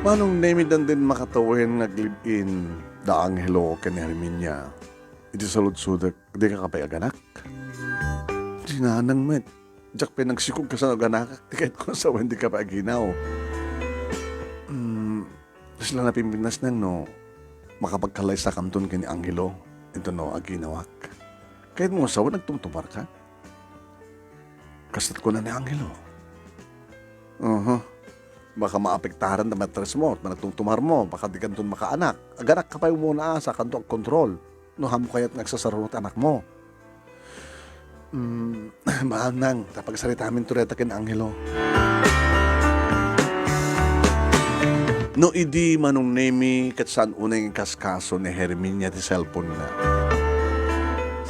Manong Nemi, dandin makatawen nga aglive-in da Angelo ken Herminia. Iti saludsodek, dika pay aganak? Di Nanang met. Diak pay nagsikog kasano aganakak, ti kayatko sawen dika pay aginaw. Mm, kasla napimpintas nang no makapagkallaysakam ken ni Angelo, inton no aginawak. Kayatmo sawen agtumtumarka? Kasto't kuna ni Angelo. Aha. Baka maapektaran ti matres mo, ta nagtumtumar mo, baka dikanton makaanak. Aganakka pay umuna a, sakanto agkontrol. No, haanmo kayat nga agsasarurot ti anakmo? Mm, maan nang, ta pagsaritamin to dayta ken Angelo. No idi, Manong Nemi, ket saan unay nga ikaskaso ni Herminia ti cellphone-na.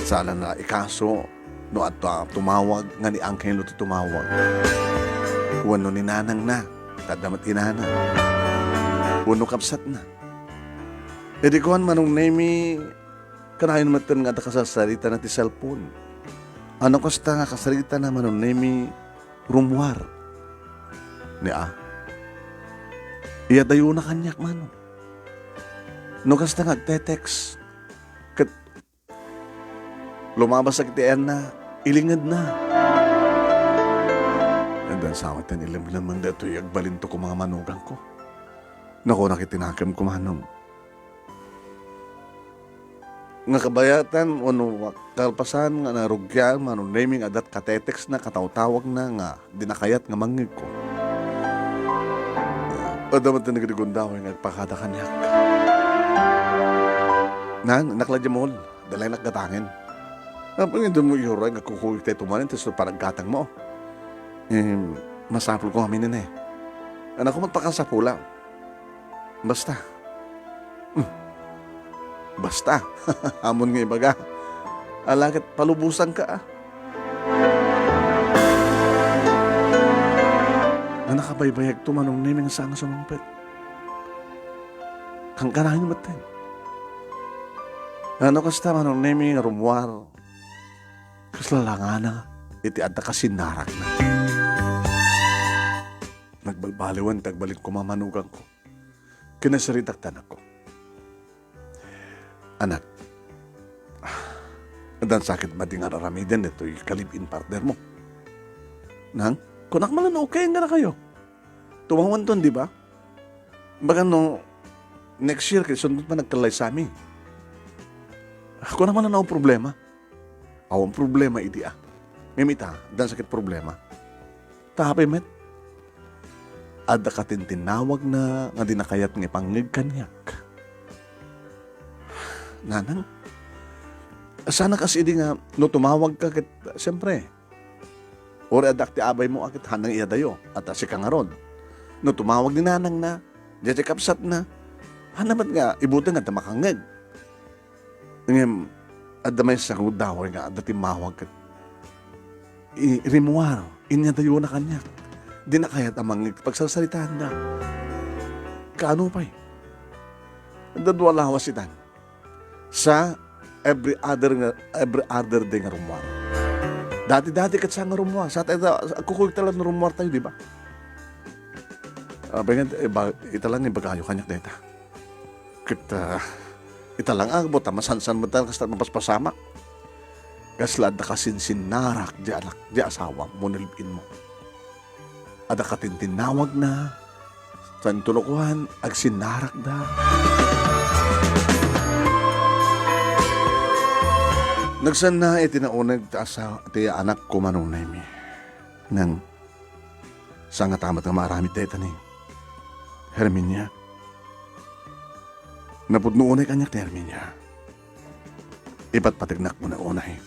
Saan la ikaso, no adda tumawag nga ni Angelo ti tumawag. Wenno ni nanangna, ta adda met inana. Wenno kabsatna. Idi kuan, Manong Nemi, kanayon metten nga adda kasarsaritana ti cellphone. Ano kasta nga kasaritana, Manong Nemi, rummuar? Ni a. Iyadayona kaniak, Manong. No kasta nga agte-text, ket lumabas iti ayanna, ilingedna. Addan sa met ti ilemlem daytoy agbalinto koma nga manugangko. Nakunak iti nakemko, Manong. Nga kabayatan wenno kalpasan nga narugian, Manong Nemi, nga adda kate-textna, katawtawagna nga dina kayat nga mangngegko. Adda met ti nagrigundaw nga agpakada kaniak. Nang, innak la diay mall, dalay naggatangen. Apay nga dimo iuray nga kukuyog tayo tumanen, ti panaggatangmo? Em, masapulko ngamin, nene. Anakko met pakasapulam. Basta. Hmm. Basta. Ammon nga ibaga. Ala ket palubosanka, a. Nga nakabaybayagto, Manong Nemi, nga saan nga sumangpet. Kankanayon metten. Ano kasta, Manong Nemi, nga rummuar? Kasla langana iti adda kasinnarakna. Nagbalbaliwan ti agbalin koma manugangko. Kinasaritak ti anakko. Anak, addan sa ket madi nga ar-aramiden ditoy ka-live-in partner mo. Nang, kunak man no okay nga kayo. Tumawanton, di ba? Baga no, next year, ket isunod man agkallaysami. Kunak man no problema. Awan problema idi, a. Ngem ita, addan sa ket problema. Ta apay met, adda katintinnawagna nga dina kayat nga ipangngeg kaniak. Nanang, saanak a kas idi nga no tumawagka ket, siyempre, uray adda ti abaymo a ket haanna nga iyadayo, ta sika ngarud. No tumawag ni nanangna, diay kabsatna, haanna met nga ibuteng nga adda makangngeg. Ngem adda maysa nga gundaway nga adda timmawag ket i-, rimmuar, inyadayona kaniak. Dina kayat a mangngeg ti pagsarsaritaanda. Kaano pay? Adda dua lawas itan. Sa every other nga, every other day nga rummuar. Dati-dati ket sa nga rummuar. Sa ta ita, agkukuyog ta lang no rummuar tayo, di ba? Apay nga, iba-, ita lang ibagayo kaniak dayta. Ket, ah, ita lang agbo, ta masansan met ta kasta mapaspasamak. Kasla adda kasinsinnarak diay anak, diay asawam, wenno live-in mo. Adda katintinnawagna, santo no kuan, agsinnarakda. Nagsanna iti nauneg ti asa-, ti anakko, Manong Nemi. Nang Saan ngata met nga maaramid dayta ni Herminia? Napudno unay kaniak ni Herminia. Ipatpategnak unay-unay.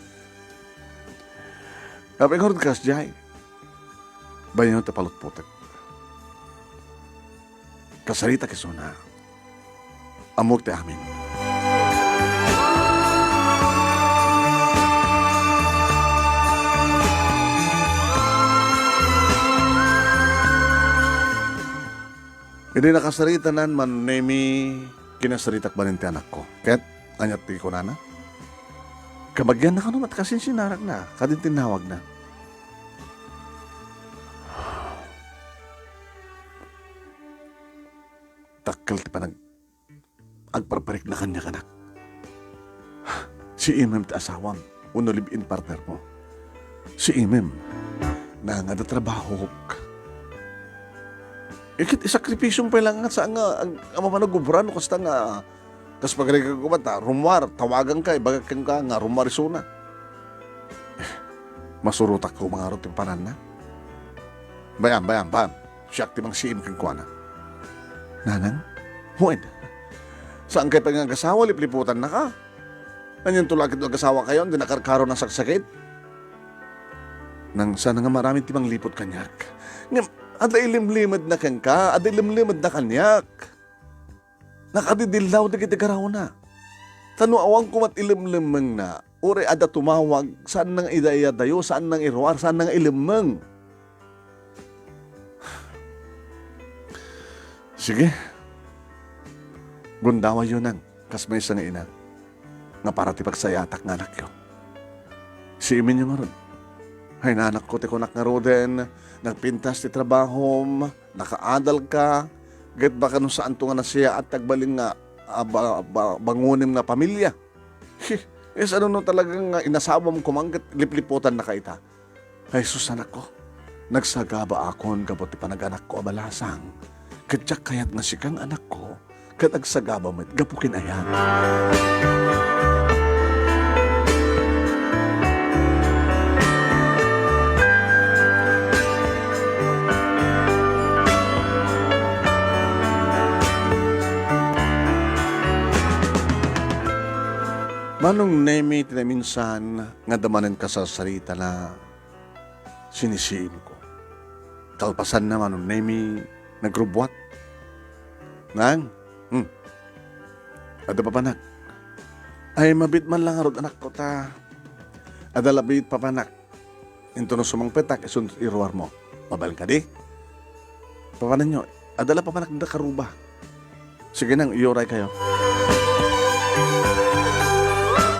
Apay ngarud kasdiay? Bayaw ta palutpotek. Kasaritak isuna. Ammok ti amin. Idi nakasaritanan, Manong Nemy, kinasaritak manen ti anakko. Ket, ania ti kunana? Kabagianna kano met, kasinsinnarakna, kadin tinnawagna. Dakkel ti panag-, agparparikna kaniak, anak. Si Imem ti asawam, wenno live-in partner mo. Si Imem, nangada trabahok. Iket isakripisyom pay laeng nga saan nga ag-, a mapan nagobra no kasta nga kas pagarigan ko ta, rummuar, tawaganka, ibagak kenka nga rummuar isuna. Masurotak ko mangarod ti pananna. Bayam, bayam, bayam. Siak ti mangsiim kenkuana. Nanang? Wen. Saan kay pay nga agasawa, lipliputannaka? Anian to la ket no agasawakayon, di nakarkaro na saksakit? Nang saan nga maaramid ti mangliput kaniak? Ngem, adda ilimlimedna kenka, adda ilimlimedna kaniak. Nakadidillaw dagiti garawna. Ta no awan koma ti ilemlemmengna, uray adda tumawag, saan nga idayadayo, saan nga iruar, saan nga ilemmeng. Sige. Gundawayyo nang, kas maysa nga ina, nga para ti pagsayatak nga anakyo. Siiminyo ngarud. Ay, nanakko ti kunak ngaruden, nagpintas ti trabahom, nakaadalka, ket baka no saanto nga nasayaat ti agbalin nga, ah, ba-, ba-, bangonem nga pamilia. He, eh, saan no talaga nga inasawam koma ket lipliputannaka ita? Ay, sus, anakko, nagsagaba akon gapu ti panaganakko a balasang, ket diak kayat nga sika nga anakko, ket agsagaba met gapu ken ayan. Manong Nemy, ti naminsan nga adda manen kasarsaritana, sinisiimko. Kalpasanna, Manong Nemy, nagrubbuat. Nang? Hmm. Adda papanak. Ay, mabiit man lang ngarud, anakko, ta adda labi papanak. Intono sumangpetak, isun iruarmo. Mabain kadi? Papananyo, adda la papanak da karuba. Sige nang, iyuray kayo.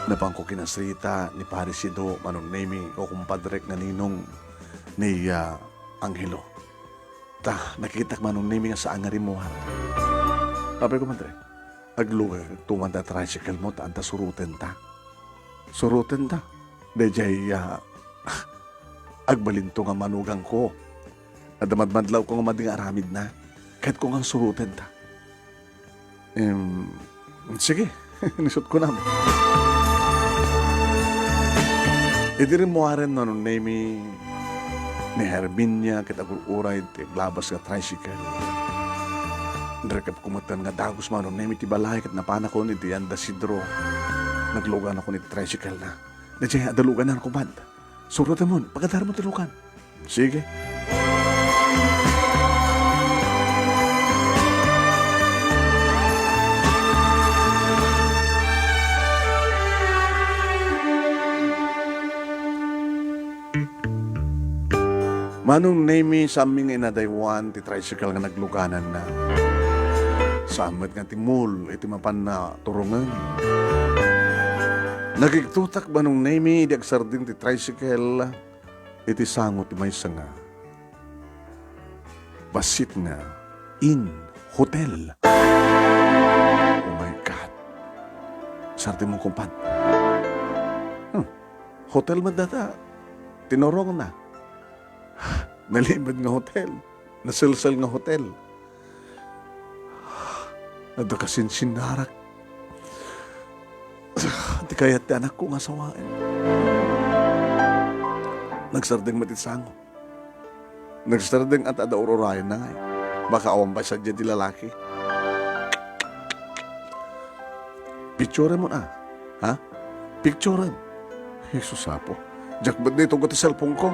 Napanko kinasrita ni Pare Sido, Manong Nemy, o kumpadrek nga ninong ni, ah, Angelo. Ta, nakitak Manong Nemy nga saan nga rimmuar. Apay, kumadre, agluga tuman ta tricycle mo, ta anta suruten ta. Suruten ta. Dayjay, ah, agbalinto nga manugang ko. Adda madmadlaw ko nga madi nga aramidna. Ket ko nga suruten ta. Em, sige, nisut ko na. Idi rimmuaren Manong Nemy ni Herminia ket agur-uray ti aglabas nga tricycle. Nrekep ko metten nga dagus Manong Nemy ti balay ket napanakon iti anda Sidro. Nagluganakon iti tricycle na. Dayjay, adda luganan, kumpad. Surotemon, pagadarmo ti lugan. Sige. Manong Nemy, saanmi nga inadaywan ti tricycle nga naglugananna. Saan met nga ti mall iti mapanna turongen. Nagigtotak Manong Nemy idi agsardeng ti tricycle iti sango ti maysa nga bassit nga inn, hotel. Oh my God. Sardengmo, kumpad. Hmm. Hotel met data. Tinurongna. Nalimed nga hotel. Naselsel nga hotel. Adda kasinsinnarak. Di kayat ti anakko nga sawaen. Nagsardeng met iti sango. Nagsardeng at adda ur-urayenna ngay. Baka awan pay sadiay ti lalaki. Picturem, a. Ha? Picturem. Jesus, Apo. Diak met ni ituggo ti cellphone ko.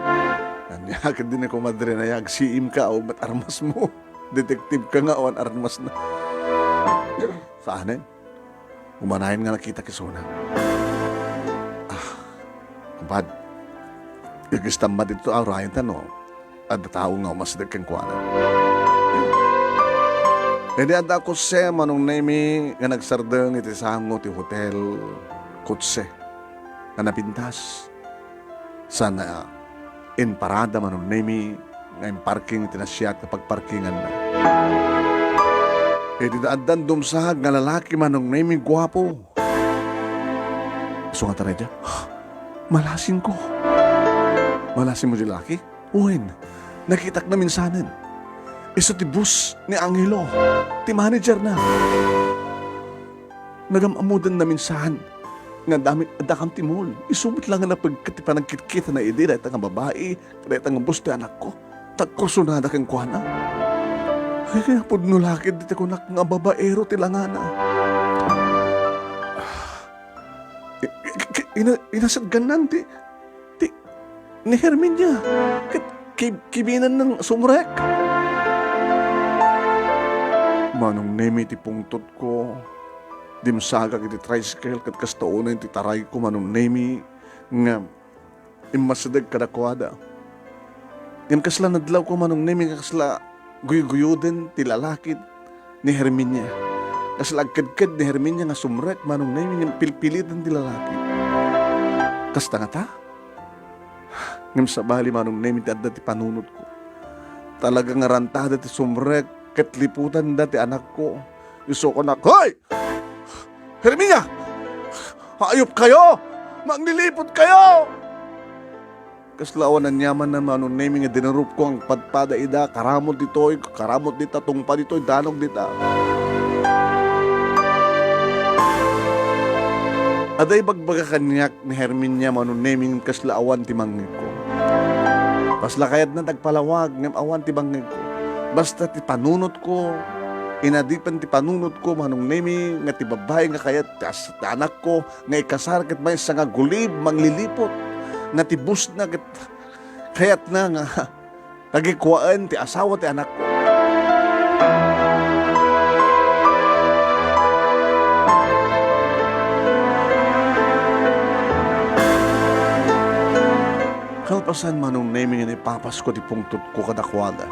Ania, ket di ni komadre na ya, agsiimka, awan met armasmo. Detective ka nga, awan armasna. Saanen? Umanayon nga nakitak isuna. Ah, kumpad. Gagistamba dito, a, urayen ta no adda tao nga umasdek kenkuana. Idi adda Jose, Manong Nemi, nga nagsardeng iti sango ti Hotel Kutse nga napintas. Sana imparada Manong Nemi nga imparking iti naasiat nga pagparkinganna. Idi addan dumsag nga lalaki Manong Nemi, guapo. Isu nga tarayda, malasingko. Malasingmo ti lalaki? Wen, nakitak naminsanen. Isu ti boss ni Angelo, ti manager na. Nagam-ammoden naminsan nga adda met, addakam ti mall. Isu met la nga napegket ti panagkitkitana idi dayta nga babai, dayta nga boss ti anakko. Tagkursunada kenkuana. Ay, kaya pudno la ket dita kunak nga babaero ti langana. I-, i-, i-, ina-, inasadgannan ti, ti, ni Herminia. Ket ki-, kibinan nang sumrek. Manong Nemi ti pungtotko. Dimsagak iti tricycle ket kasta unay ti tarayko, Manong Nemi, nga immasideg kadakuada. Ngem kasla nadlawko, Manong Nemi, nga kasla guyguyuden ti lalaki ni Herminia. Kasla agkedked ni Herminia nga sumrek, Manong Nemi, ngem pilpiliten ti lalaki. Kasta ngata? Ngem sabali, Manong Nemi, ti adda ti panunotko. Talaga nga rantada ti sumrek ket liputanda ti anakko. Isu kunak, "Hoy! Herminia! Hayop kayo! Manglilipot kayo!" Kasla awan aniamanna, Manong Nemi, nga dinurupko nga agpadpada ida, karamut ditoy, karamut dita, tungpa ditoy, danog dita. Adda ibagbaga kaniak ni Herminia, Manong Nemi, ngem kasla awan ti mangngegko. Kasla kayatna ti agpalawag, ngem awan ti mangngegko. Basta ti panunotko, inadipen ti panunotko, Manong Nemi, nga ti babai nga kayat ti as-, ti anakko, nga ikasar ket maysa nga agulib, mangliliput, nga ti bossna ket kayatna nga kagikuaen ti asawa ti anakko. Kalpasan, Manong Nemi, nga ipapasko ti pungtotko kadakuada,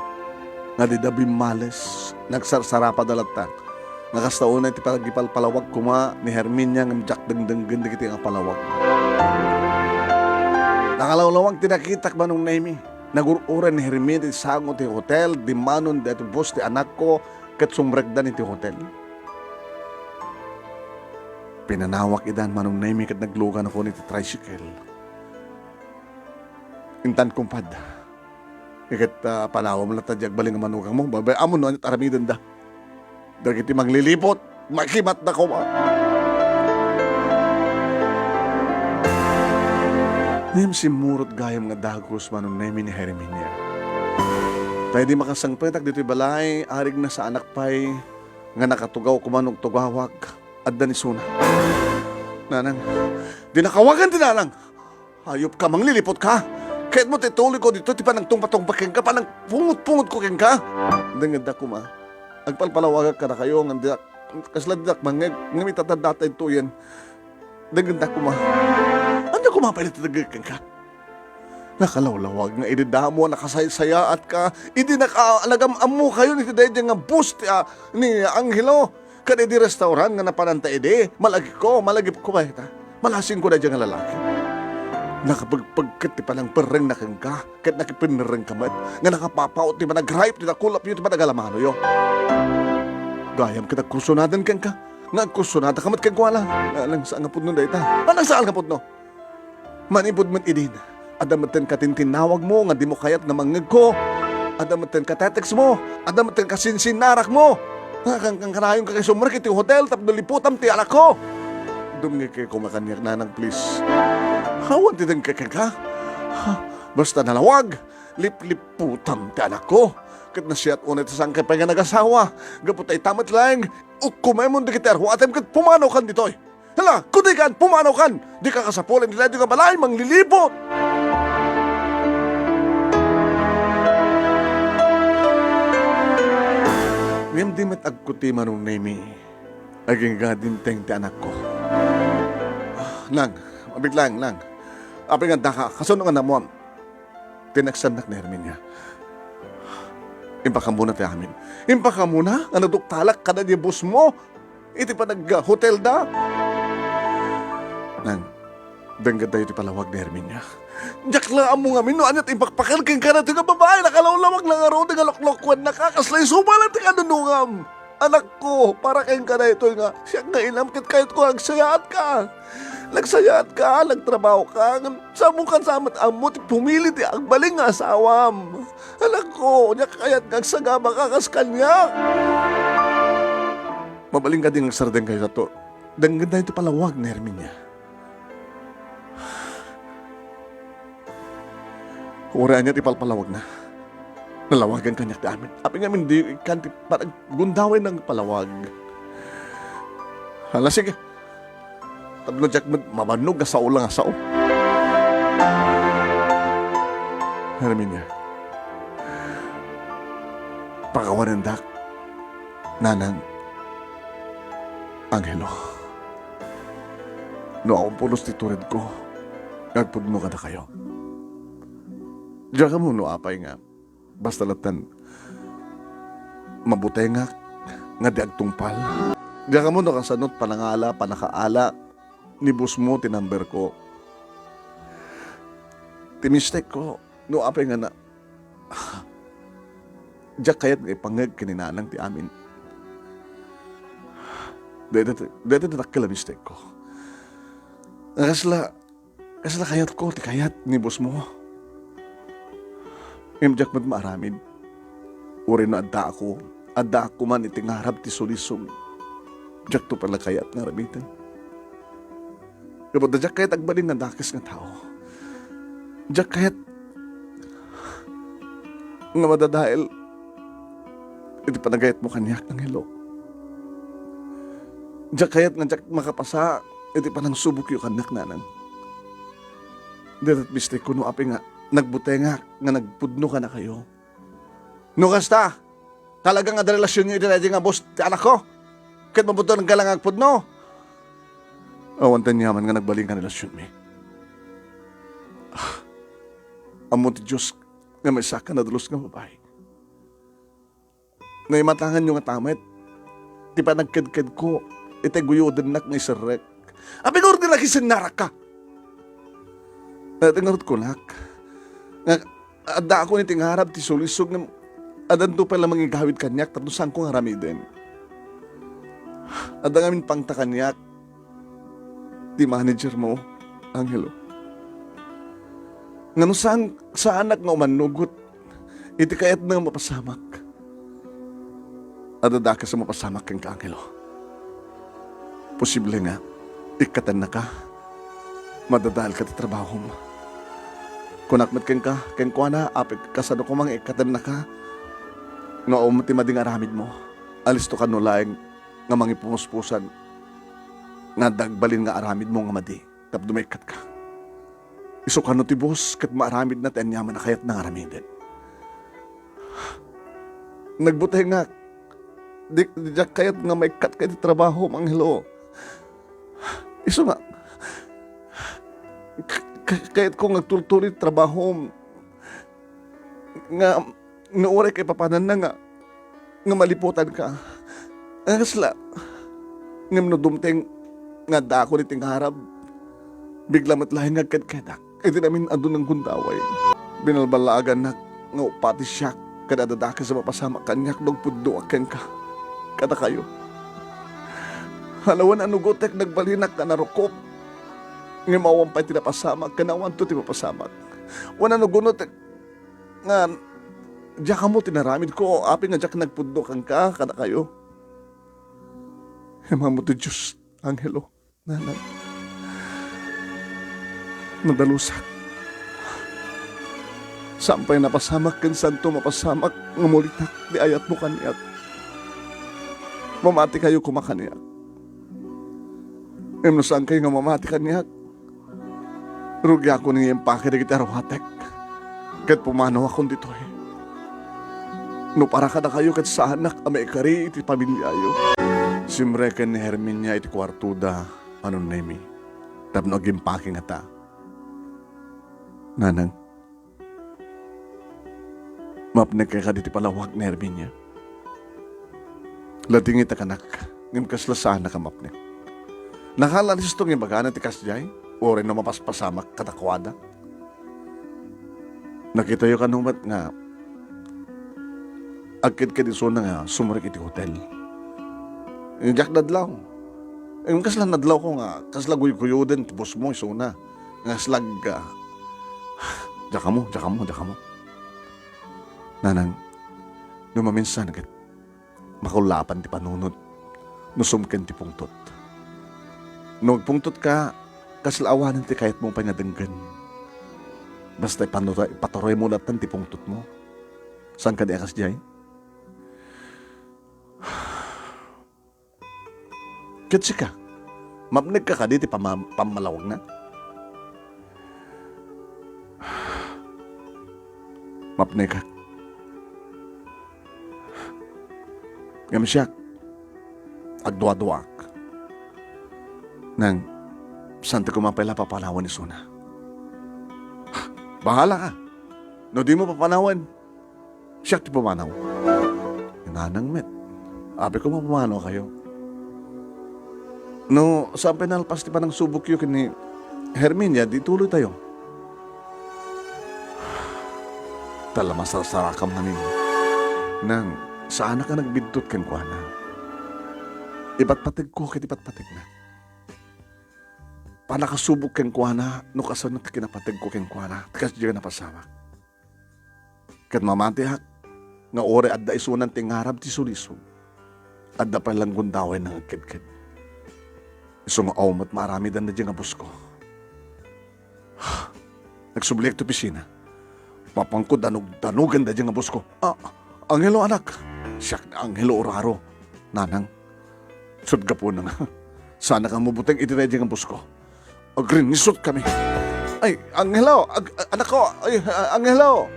nga dida bimmales, nagsarsarapada latta. Nga kasta unay ti pagipalpalawag koma ni Herminia ngem diak dengdenggen dagiti nga palawag. Nakalawlawag ti nakitak, Manong Nemi. Nagur-uray ni Herminia ti sango ti hotel, dimmanon daytoy boss ti anakko ket sumrekdan iti hotel. Pinanawak idan, Manong Nemi, ket nagluganakon iti tricycle. Intan, kumpad. Iket, ah, panawem latta diay agbalin nga manugangmo. Baybay-am no ania't aramidenda. Dagiti mangliliput, makimatda koma. Ngem simmurot gayam nga dagus, Manong Nemi, ni Herminia. Ta idi makasangpetak ditoy balay, arigna saanak pay nga nakatugaw koma no agtugawak, adda ni Suna. Nanang, dinnak awagan ti nanang! Hayop ka, mangliliput ka! Kayatmo ti ituloy ko ditoy ti panangtungpatungpa kenka, panangpungot-pungot ko kenka? Dengngedda koma. Agpalpalawagak kadakayo, ngem diak, kasla diak mangngeg, ngem ita ti adda daytoyen. Dengngedda koma. Ania koma pay ti dengngeg kenka? Nakalawlawag nga idi damo a nakasaysayaatka, idi naka-, nagam-ammokayon iti daydiay nga boss ti, ah, ni Angelo. Ket idi restaurant nga napananta idi, malagipko, malagipko pay ita. Malasingko daydiay nga lalaki. Nakapegpegket ti panangperrengna kenka, ket nakipennerrengka met nga nakapapaut ti panagrayep ti dakulapyo ti panagalamanoyo. Gayam ket agkursunadan kenka, nga agkursunadaka met kenkuana. Nanang, saan nga pudno dayta? Nanang, saan nga pudno? Manipud met idin, adda metten katintinnawagmo nga dimo kayat nga mangngegko. Adda metten katetextmo. Adda metten kasinsinnarakmo. Nga kan-, kan-, kanayonka nga isumrek iti hotel tapno liputam ti anakko. Dumngegka koma kaniak, nanang, please. Awan ti dengngeg kenka. Ha? Basta nalawag, liplipputam ti anakko. Ket nasiat unay ta saan pay nga nagasawa. Gapu ta ita met laeng, ukkomemon dagiti aruatem ket pumanaw kan ditoy. Hala, kudikan, pumanaw kan! Dika kasapulan iti daytoy nga balay, mangliliput! Ngem di met agkuti, Manong Nemi, agingga dinteng ti anakko. Ah, Nang, abit laeng, Nang. Apay nga addaka, kasano nga naammoam? Tineksannak ni Herminia. Impakammona ti amin. Impakammona nga naduktalak kada ni bossmo iti panag-hotelda. Nang, denggendayo ti palawag ni Herminia. Diak la ammo ngamin no ania ti impakpakel kenka daytoy nga babai, nakalawlawag na ngarud nga loklokuennaka, kasla isu pay laeng ti kanunongam. Anakko, para kenka daytoy nga siak nga inam ket kayatko nga agsayaatka. Nagsayaatka, nagtrabahoka, ngem saan ka sa met ammo ti pumili ti agbalin nga asawam. Anakko, diak kayat nga agsagabaka kas kaniak. Mabalin kadi nga agsardengkayo, tato. Denggendayo ti palawag ni Herminia. Uray ania ti palpalawagna, nalawagan kaniak ti amin. Apay ngamin di ikkan ti panaggundawayen nga palawag. Hala, sige. Tapno diak met mabannog nga sao la nga sao. Herminia, pakawanendak, nanang, Angelo. No awan pulos ti turedko nga agpudno kadakayo. Diak ammo no apay nga basta latta mabutengak nga di agtungpal. Diak ammo no kasano ti panangala, pannakaala ni bossmo ti numberko. Ti mistakeko, no apay nga na, diak kayat nga ipangngeg ken ni nanang ti amin. Dayta, dayta ti dakkel a mistakeko. Nga kasla, kasla kayatko ti kayat ni bossmo. Ngem diak met maaramid. Uray no addaak, addaak koma iti ngarab ti sulisog. Diakto pay la kayat nga aramiden. Gapu ta diak kayat agbalin nga dakes nga tao. Diak kayat nga madadael iti panagayatmo kaniak, Angelo. Diak kayat nga diak makapasa iti panangsubokyo kaniak, nanang. Dayta ti mistakeko no apay nga nagbutengak nga nagpudno kadakayo. No kasta, talaga nga adda relasionyo iti daydi nga boss ti anakko? Ket mabutonka la nga agpudno? Awan ti aniaman nga nagbalin nga relasionmi. Ah, ammo ti Dios nga maysaak a nadalus nga babai. Naimatanganyo ngata met ti panagkedkedko iti guyodennak nga iserrek. Apay nga ordenak isennarakka? Dayta ngarud kunak nga addaakon iti ngarab ti sulisog ngem addanto pay la mangigawid kaniak tapno saanko nga aramiden. Adda ngamin pangta kaniak ti managermo, Angelo. Ngano saan, saanak nga umannugot iti kayatna nga mapasamak? Adda dakes a mapasamak kenka, Angelo. Posible nga ikkatennaka, madadaelka ti trabahom. Kunak met kenka, kenkuana, apay kasano koma nga ikkatennaka, no awan ti madi nga aramidmo, alisto kano laeng nga mangipumuspusan nga adda agbalin nga aramidmo nga madi tapno maikkatka. Isu kano ti boss ket maaramidna ti aniaman a kayatna nga aramiden. Nagbutengak. Di, diak kayat nga maikkatka iti trabahom, Angelo. Isu nga, k-, k-, kayatko nga agtultuloy ti trabahom. Nga, no uray kaipapananna nga, nga maliputanka, nga kasla. Ngem no dumteng nga addaakon iti ngarab, bigla met laeng nga agkedkedak iti namin-adu nga gundaway. Binalballaagannak nga upati siak ket adda dakes a mapasamak kaniak no agpudnoak kenka, kadakayo. Hala, wen a nugotek nagbalinak nga narukop, ngem awan pay ti napasamak ken awanto ti mapasamak. Wen a nugotek nga diak ammo ti naramidko, apay nga diak nagpudno kenka, kadakayo. Immammo ti Dios, Angelo, nanang. Nadalusak. Saan pay napasamak ken saanto mapasamak nga mulitak ti ayatmo kaniak. Mamati kayo koma kaniak. Ngem no saan kayo nga mamati kaniak, rugiakon nga impake dagiti aruatek ket pumanawakon ditoy. No para kadakayo ket saanak a maikari iti pamiliayo. Simreken ni Herminia iti kuartoda, Manong Nemi, tapno agimpake ngata. Nanang, mapnek kadi ti palawag ni Herminia? Ladingit a kanak, ngem kasla saanak a mapnek. Nakalalis to nga ibagana ti kasdiay, uray no mapaspasamak kadakuada. Nakitayo kano met nga agkedked isuna nga sumrek iti hotel. Diak nadlaw. Ngem kasla nadlawko nga kasla guyguyoden ti bossmo isuna. Nga slag, ah, diak ammo, diak ammo, diak ammo. Nanang, no maminsan ket makullapan ti panunot no sumken ti pungtot. No agpungtotka, kasla awanen ti kayatmo pay nga denggen. Basta ipanura-, ipaturoymo latta ti pungtotmo. Saan kadi a kasdiay? Ket sika, mapnekka kadi ti pama-, pammalawagna? Mapnekak. Ngem siak, agduaduaak. Nang, saan ti koma pay la papanawen isuna? Bahala ka. No dimo papanawen, siak ti pumanaw. Nanang met, apay koma pumanaw kayo. No, saan pay nalpas ti panangsubokyo ken ni Herminia, di tuloytayo. Tala, masarsarakam ngamin. Nang, saanak a nagbiddut kenkuana. Ipatpategko ket ipatpategna. Pannakasubok kenkuana, no kasano ti kinapategko kenkuana, ti kasdiay a napasamak. Ket mamatiak nga uray adda isunan ti ngarab ti sulisog, adda pay la gundaway nga agkedked. Isu nga awan met maaramidan daydiay nga boss ko. Nagsubliak ti opisina. Mapanko danug-danugen daydiay nga boss ko. "Ah, Angelo, anak." Siak ni Angelo Uraro. Nanang, sut gapuna nga saannak a mabuteng iti daydiay nga boss ko. Agrinisut kami. "Ay, Angelo! Ag-, anakko! Ay, a-, Angelo!"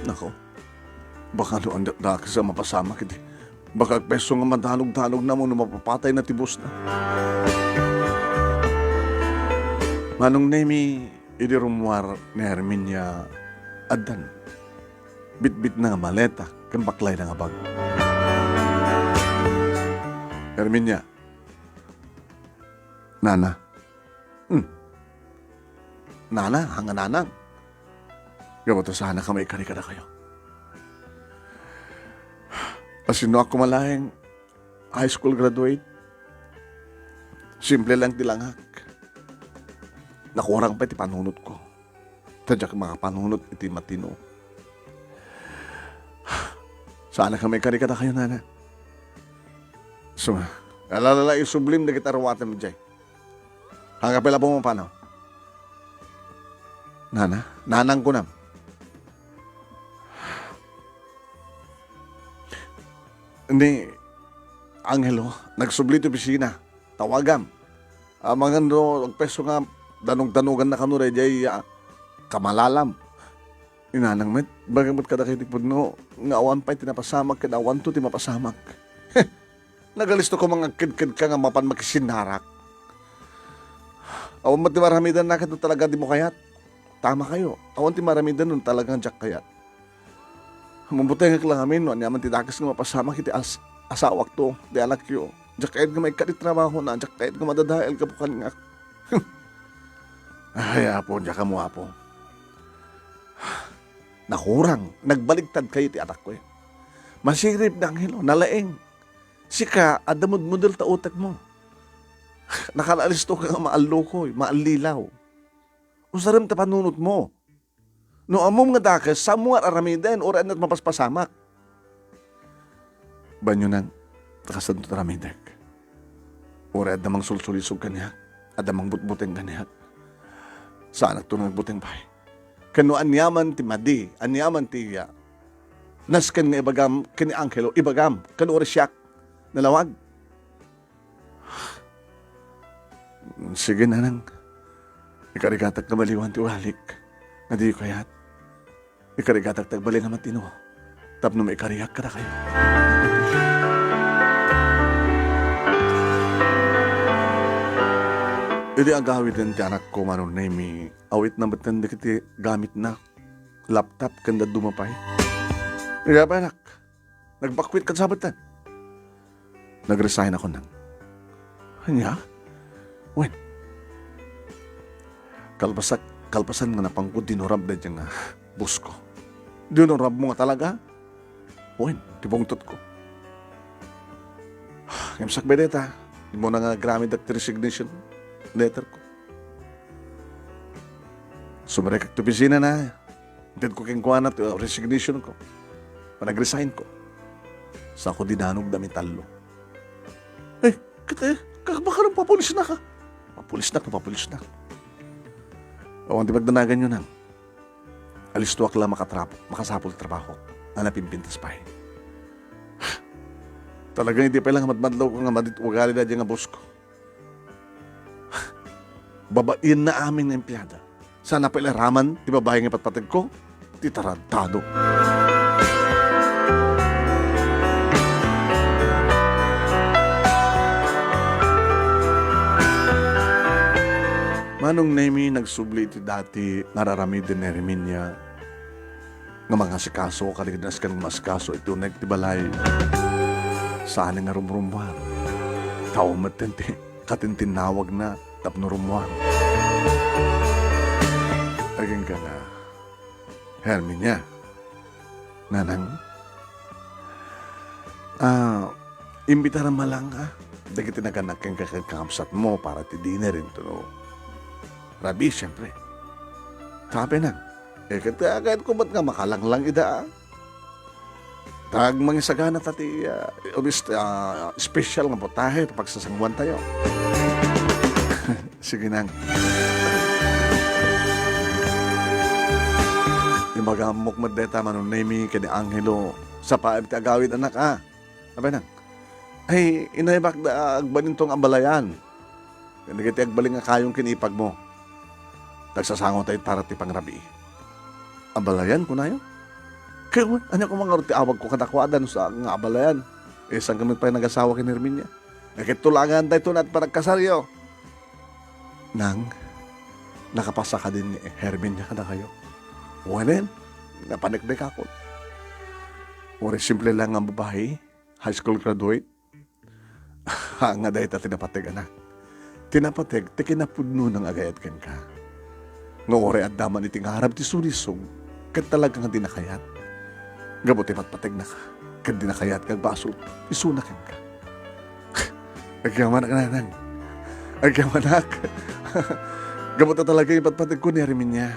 Nako, baka no anda dakes a mapasamak iti, baka agpayso nga madanogdanogna wenno mapapatayna ti bossna. Manong Nemi, idi rummuar ni Herminia, addan bitbitna nga maleta ken baklayna nga bag. Herminia. Nana. Hmm. Nana, haan nga nanang. Gapu ta saanak a maikari kadakayo. Asinnoak koma laeng high school graduate. Simple lang ti langak. Nakurang pay ti panunotko. Ta diak makapanunot iti matino. Saanak a maikari kadakayo, nana. Isu nga, ala, ala, isublim dagiti aruatem idiay. Haan nga pay la pumapanaw. Nana, nanang kunam. Ni Angelo, nagsubli ti opisina. Tawagam. Amangan no agpayso nga danogdanoganna kano daydiay, ah, kamalalam. Ni nanang met, ibaga met kadakayo ti pudno nga awan pay ti napasamak ken awanto ti mapasamak. Nagalisto koma nga agkedkedka nga mapan makisinnarak. Awan met ti maaramidanna ket no talaga dimo kayat. Tama kayo. Awan ti maaramidan no talaga nga diak kayat. Mabutengek la ngamin no aniaman ti dakes nga mapasamak iti as-, asawakto, ti anakyo. Diak kayat nga maikkat ti trabahona, diak kayat nga madadael gapu kaniak. Ay, Apo, diak ammo, Apo. Nakurang, nagbaligtad kayo ti atakko, eh. Masirib ni Angelo, nalaing. Sika, adda mudmudel ta utekmo. Nakalaalisto ka nga maallukoy, maallilaw. Usarem ta panunotmo. No ammom nga dakes, saanmo nga aramiden, uray adda mapaspasamak. Banyo nang, ta kasanto ti aramidek. Uray adda mangsulsulisog kaniak, adda mangbutbuteng kaniak. Saanakto nga agbuteng pay. Ken no aniaman ti madi, aniaman ti iya, nasken nga ibagam ken ni Angelo, ibagam, ken uray siak nalawag. Sige, Nanang. Ikarigatak nga maliwan ti ugalik nga diyo kayat. Ikarigatak ti agbalin a matino tapno maikariak kadakayo. Idi agawiden ti anakko, Manong Nemi, awitna metten dagiti gamitna, laptop ken dadduma pay. Iya pay, anak. Nagbakwit ket sabetten. Nag-resign ako, Nang. Ania? Wen. Kalpasak, kalpasan nga napangko dinurab daydiay nga boss ko. Dinurab mo nga talaga? Wen, ti bungtot ko. Ngem sakbay dayta, immuna nga agramedak ti resignation letter ko. Sumerrekak ti opisina na. Intedko kenkuana ti resignation ko. Panag-resign ko. Sako dinanogda mi tallo. Eh, ket, eh, ka-, baka nang papulisna ka. Papulisna ka, papulisna. Awan ti pagdanaganyo, Nang. Alistoak la makatrap-, makasapul ti trabaho. Nga napimpintas pay. Talaga, idi pay lang madmadlaw ko nga madit ugali daydiay nga boss ko. Babainna amin nga empleada. Saan a pay la iraman ti babai nga ipatpategko? Ti tarantado. Manong Nemi, nagsubli iti dati nga ar-aramiden ni Herminia nga mangasikaso kadagiti nasken nga umasikaso iti uneg ti balay. Saan nga rumrummuar. Tao metten ti katintinnawagna tapno rummuar. Agingga nga, Herminia, Nanang, ah, imbitaram man lang, ah, dagiti naganak kenka ken kakabsatmo para ti dinner intono rabii, siempre. Tapay, Nang. Eh, ket, ah, kayatko met nga makalanglang ida, ah. Ta agmangisagana ta ti, ah, obis-, ah, special nga putahe, pagsasanguantayo. Sige, Nang. Imagammok met dayta, Manong Nemi, ken ni Angelo. Sapaem ti agawid, anak, a. Apay, Nang? Ay, inayabakda a agbalinto nga abalayan. Ken dagiti agbalin nga kayong ken ipagmo. Tagsasango tayo para ti pangrabii. Abalayan, kunayo? Kay, ania koma ngarud ti awagko kadakuada no saan nga abalayan? Eh, saan kami pay nagasawa ken Herminia? Eh, ket tulagan daytoy na ti panagkasaryo. Nang, nakapasa kadin ni Herminia kadakayo? Wen, napaneknekakon. Uray simple lang nga babai, high school graduate. Nga dayta ti napateg, anak. Ti napateg ti kinapudnona nga agayat kenka. Nga uray adda man iti ngarab ti sulisog, ket talaga nga dina kayat. Gapu ti patpategnaka, ket dina kayat nga agbasol isuna kenka. Agyamanak, Nanang. Agyamanak. Gapu ta talaga ipatpategko ni Herminia.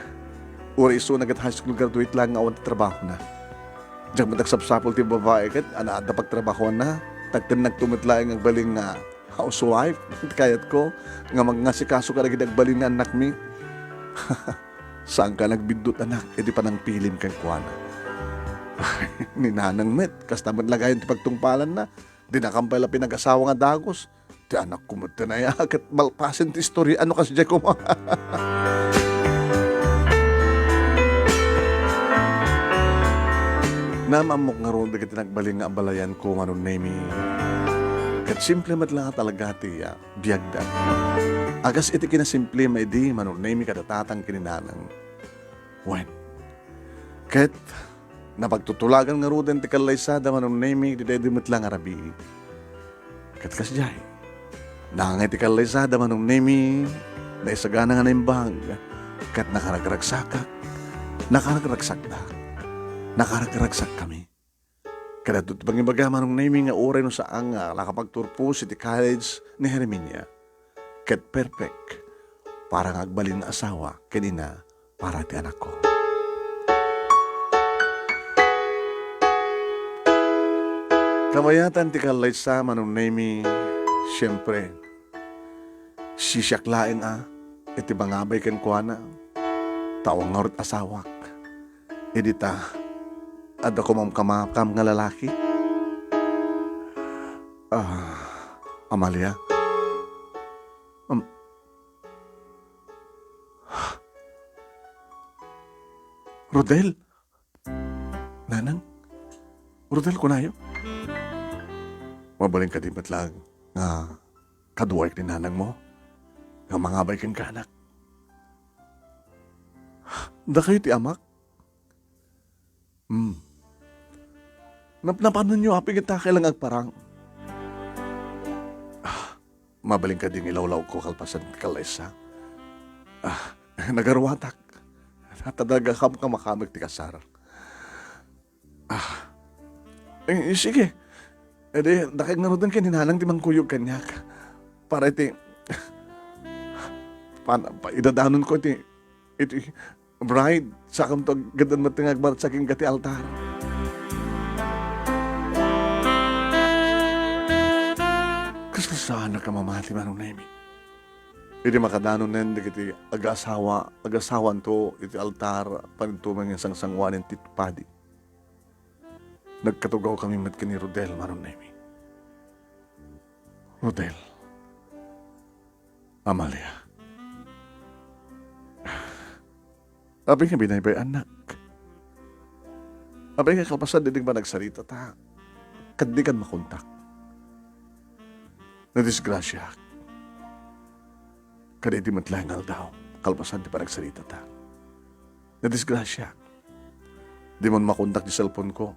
Uray isuna ket high school graduate laeng nga awan ti trabahona. Diak met agsapsapul ti babai ket adda pagtrabahoanna, ta agtennagto met laeng nga agbalin nga housewife ti kayatko nga mangasikaso kadagiti agbalin nga annakmi. Saanka nagbiddut, anak, iti panangpilim kenkuana. Ni Nanang met, kasta met la gayon ti pagtungpalanna. Dinakam pay la pinagasawa nga dagus. Ti anakko met ti nayaat ket malpasen ti istorya no kasdiay koma. Naam-ammok ngarud dagiti nagbalin nga abalayanko, Manong Nemi. Ket simple met la nga talaga ti, ah, biagda. A kas iti kinasimple met idi, Manong Nemi, kada tatang ken ni Nanang. Wen. Ket napagtutulagan ngaruden ti kallaysada, Manong Nemi, daydi met la nga rabii. Ket kasdiay, nangngeg ti kallaysada, Manong Nemi, naisagana nga naimbag, ket nakaragragsakak, nakaragragsakda, nakaragragsakkami. Ket adda ti pangibaga, Manong Nemi, nga uray no saan nga nakapagturpos iti college ni Herminia, ket perfect para nga agbalin nga asawa ken ina para ti anakko. Kabayatan ti kallaysa, Manong Nemi, siempre, sisiak laeng a iti mangabay kenkuana. Ta awan ngarud asawak. Idi ta, adda kumamkamakam nga lalaki. Ah, Amalia? Um, Rodel? Nanang? Rodel, kunayo? Mabalin kadi met laeng nga kaduaek ni nanangmo nga mangabay kenka, anak? Dakayo ti amak? Hmm. Napnapanenyo, apay ket ta kailangan agparang? Ah, mabalin kadi nga ilawlawko kalpasan ti kallaysa? Ah, nagaruatak. Ta talaga kamkamakamek ti kasar. Ah. Eh, sige. Edi, dakayo ngaruden ken ni nanang ti mangkuyog kaniak. Para iti, pan-, pa-, idadanonko iti, iti bride, sakanto gaden met nga agmartsa kenka ti altar. Kasla saanak a mamati, Manong Nemi. Idi makadanonen dagiti agasawa, agasawanto iti altar, panagtumeng nga sangsanguanen ti padi. Nagkatugawkami met ken ni Rodel, Manong Nemi. Rodel. Amalia. Apay nga binaybay-annak? Apay nga kalpasan daydi nga panagsarita ta, ket dikan makontak? Nadisgrasiaak. Kadaydi met laeng nga aldaw, kalpasan ti panagsarita ta. Nadisgrasiaak. Dimon makontak ti cellphone ko.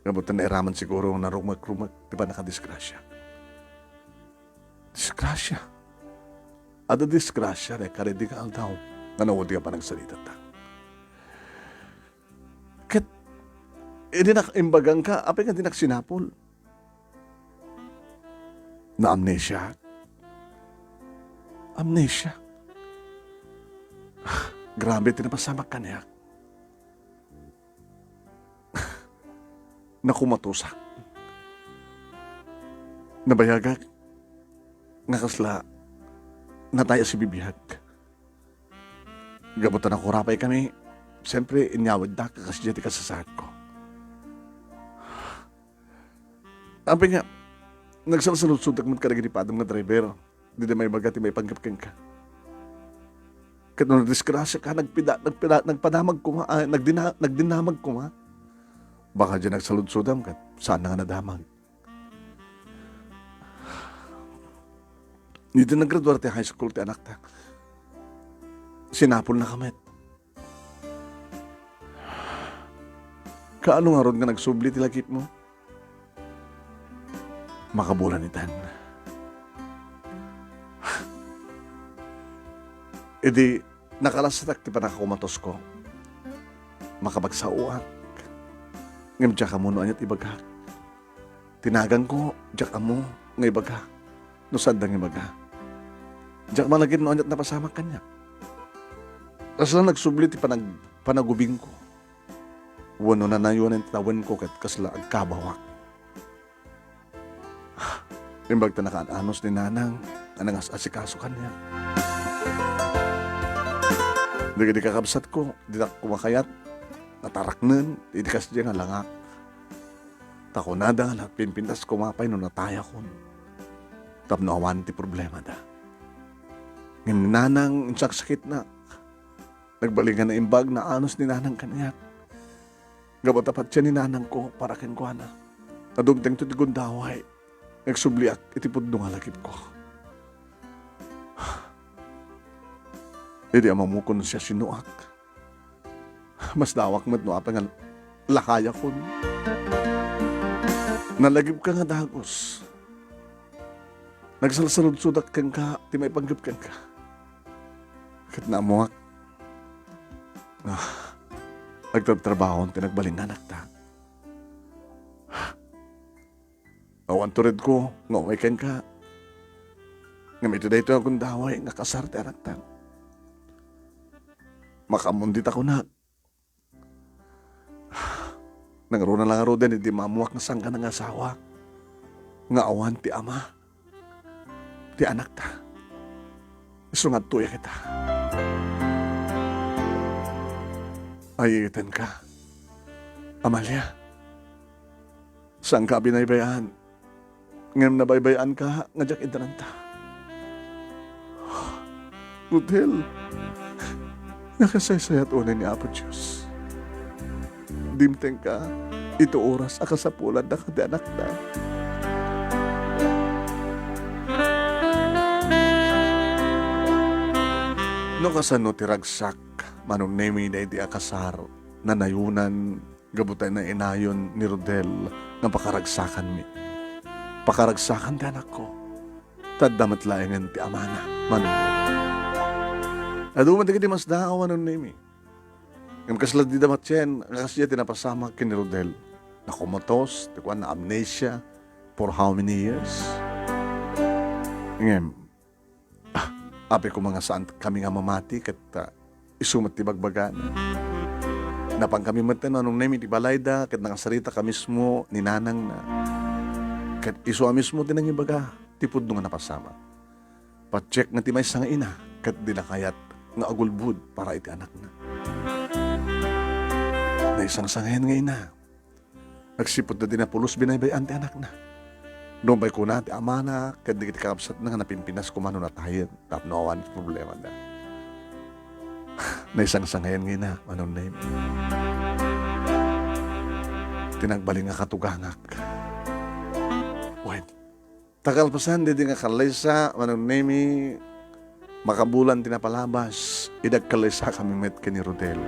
Ngem ta nairaman siguro nga narumekrumek ti pannakadisgrasia. Disgrasia? Adda disgrasia dayta kadaydi nga aldaw nga nawad nga panagsaritata. Ket idi nak-, imbagangka, apay nga dinak sinapul? Na-amnesia? Amnesia? Grabe ti napasamak kaniak. Nakumatosak. Nabayagak nga kasla natay a sibibiag. Gapu ta nakurapay kami, siempre, inyawiddak a kasdiay ti kasasaadko. Apay nga, nagsalsaludsodak met kadagiti padam nga driver. Dida maibaga ti maipanggep kenka. Ket no nadisgrasiaka, nagpida-, nagpida-, nagpadamag koma, ah, nagdina-, nagdinamag koma. Baka diay nagsaludsodam ket saan nga nadamag. Idi naggraduar ti high school ti anakta, sinapulnaka met. Kaano ngarud nga nagsubli ti lagipmo? Makabulan itan. Idi nakalasatak ti pannakakumatosko, makapagsaoak. Ngem diak ammo no aniat ibagak. Ti naganko, diak ammo nga ibaga no saanda nga ibaga. Diak malagip no aniat napasamak kaniak. Kasla nagsubli ti panag-, panagubingko. Wenno nanayonen ti tawenko ket kasla agkabawak. Imbag ta nakaan-anos ni Nanang a nangas-asikaso kaniak. Dagiti kakabsatko, dinak kumakayat, nataraknen, idi kasdiay nga langak. Ta kunada nga nagpimpintas koma pay no natayakon tapno awan ti problemada. Ngem ni Nanang insaksakitnak. Nagbalin nga naimbag, naanos ni Nanang kaniak. Gapu ta patien ni Nanangko para kenkuana. Nadumtengto ti gundaway. Nagsubliak iti pudno nga lagipko. Idi ammok no siasinoak, masdaawak met no apay nga lakayakon. Nalagipka nga dagus. Nagsalsaludsodak kenka ti maipanggep kenka. Ket naammoak nga agtrabtrabahon ti nagbalin nga anakta. Awan turedko nga umay kenka. Ngem iti daytoy a gundaway nga kasar ti anakta, makaammondi ta kunak. Nangruna la ngaruden idi maammoak nga sangkan nga asawa nga awan ti ama ti anakta. Isu nga adtoyak ita. Ay-iitenka, Amalia. Saanka a binaybay-an, ngem nabaybay-anka nga diak iddanta. Rodel, nakasaysayat unay ni Apo Dios. Dimtengka iti oras a kasapulanna kaddi anakna. No kasano ti ragsak, Manong Nemi, daydi a kasar, nanayonan gapu ta nainayon ni Rodel nga pakaragsakanmi. Pakaragsakan ti anakko. Ta adda met laengen ti amana, Manong Nemi. Adu met dagiti masdaaw, Manong Nemi. Ngem kasla dida matien nga kasdiay ti napasamak ken ni Rodel. Nakumatos, ti kuan, na-amnesia for how many years? Ngem, ah, apay koma nga saan kami nga mamati ket, ah, isu met ti bagbagana. Napan kami metten, Manong Nemi, iti balayda ket nakasarita ka mismo ni nanangna. Ket isu a mismo ti nangibaga ti pudno nga napasamak. Patiek nga ti maysa nga ina ket dina kayat nga agulbod para iti anakna. Naisangsangayan nga ina. Agsipud ta dina pulos binaybay-an ti anakna. Nupay kuna ti amana ken dagiti kakabsatna nga napimpinas koma no natayen tapno awan ti problemada. Naisangsangayan nga ina, Manong Nemi. Ti nagbalin nga katugangak. Wen, ta kalpasan daydi nga kallaysa, Manong Nemi, makabulan ti napalabas, idi agkallaysakami met ken ni Rodel.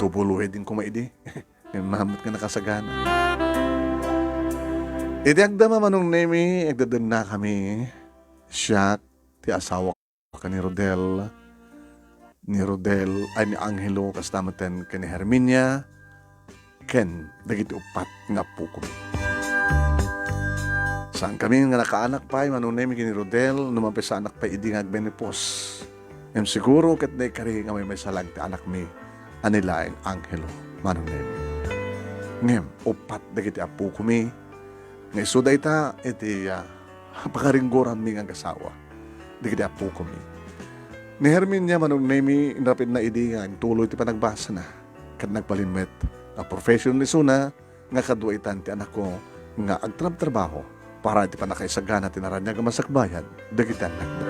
Double wedding koma idi. Ngem met nga nakasagana. Iti agdama, Manong Nemi, agdadennakami, siak, ti asawa ken ni Rodel, ni Rodel, ay, ni Angelo, kasta metten ken ni Herminia, ken dagiti uppat nga appokomi. Saankami nga nakaanak pay, Manong Nemi, ken ni Rodel, no mapisaanak pay idi nga agmenopause. Ngem siguro ket naikari nga maymaysa laeng ti anakmi a ni laeng Angelo, Manong Nemi. Ngem uppat dagiti appokomi, nga isu dayta iti, ah, pakaringgoranmi nga agasawa dagiti appokomi. Ni Herminia, Manong Nemi, inrapidna idi nga agtuloy ti panagbasana, ket nagbalin met a profession isuna nga kadua itan ti anakko nga agtrabtrabaho para iti pannakaisagana ti naraniag a masakbayan dagiti annakda.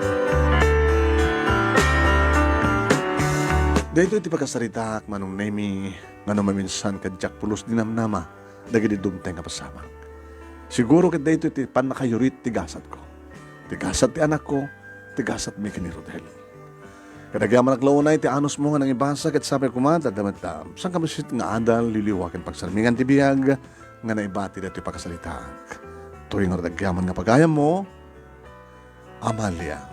Daytoy ti pakasaritaak, Manong Nemi, nga no maminsan ket diak pulos dinamnama dagiti dumteng a pasamak. Siguro ket daytoy ti pannakayurit ti gasatko, ti gasat ti anakko, ti gasatmi ken ni Rodel. Kadagyaman aglaw unay ti anusmo nga nangibasa ket sapay koma ta adda met, ah, sangkabassit nga adal, liwliwa ken pagsarmingan ti biag nga naibati daytoy pakasaritaak. Turingo ti agyaman nga pagayammo, Amalia.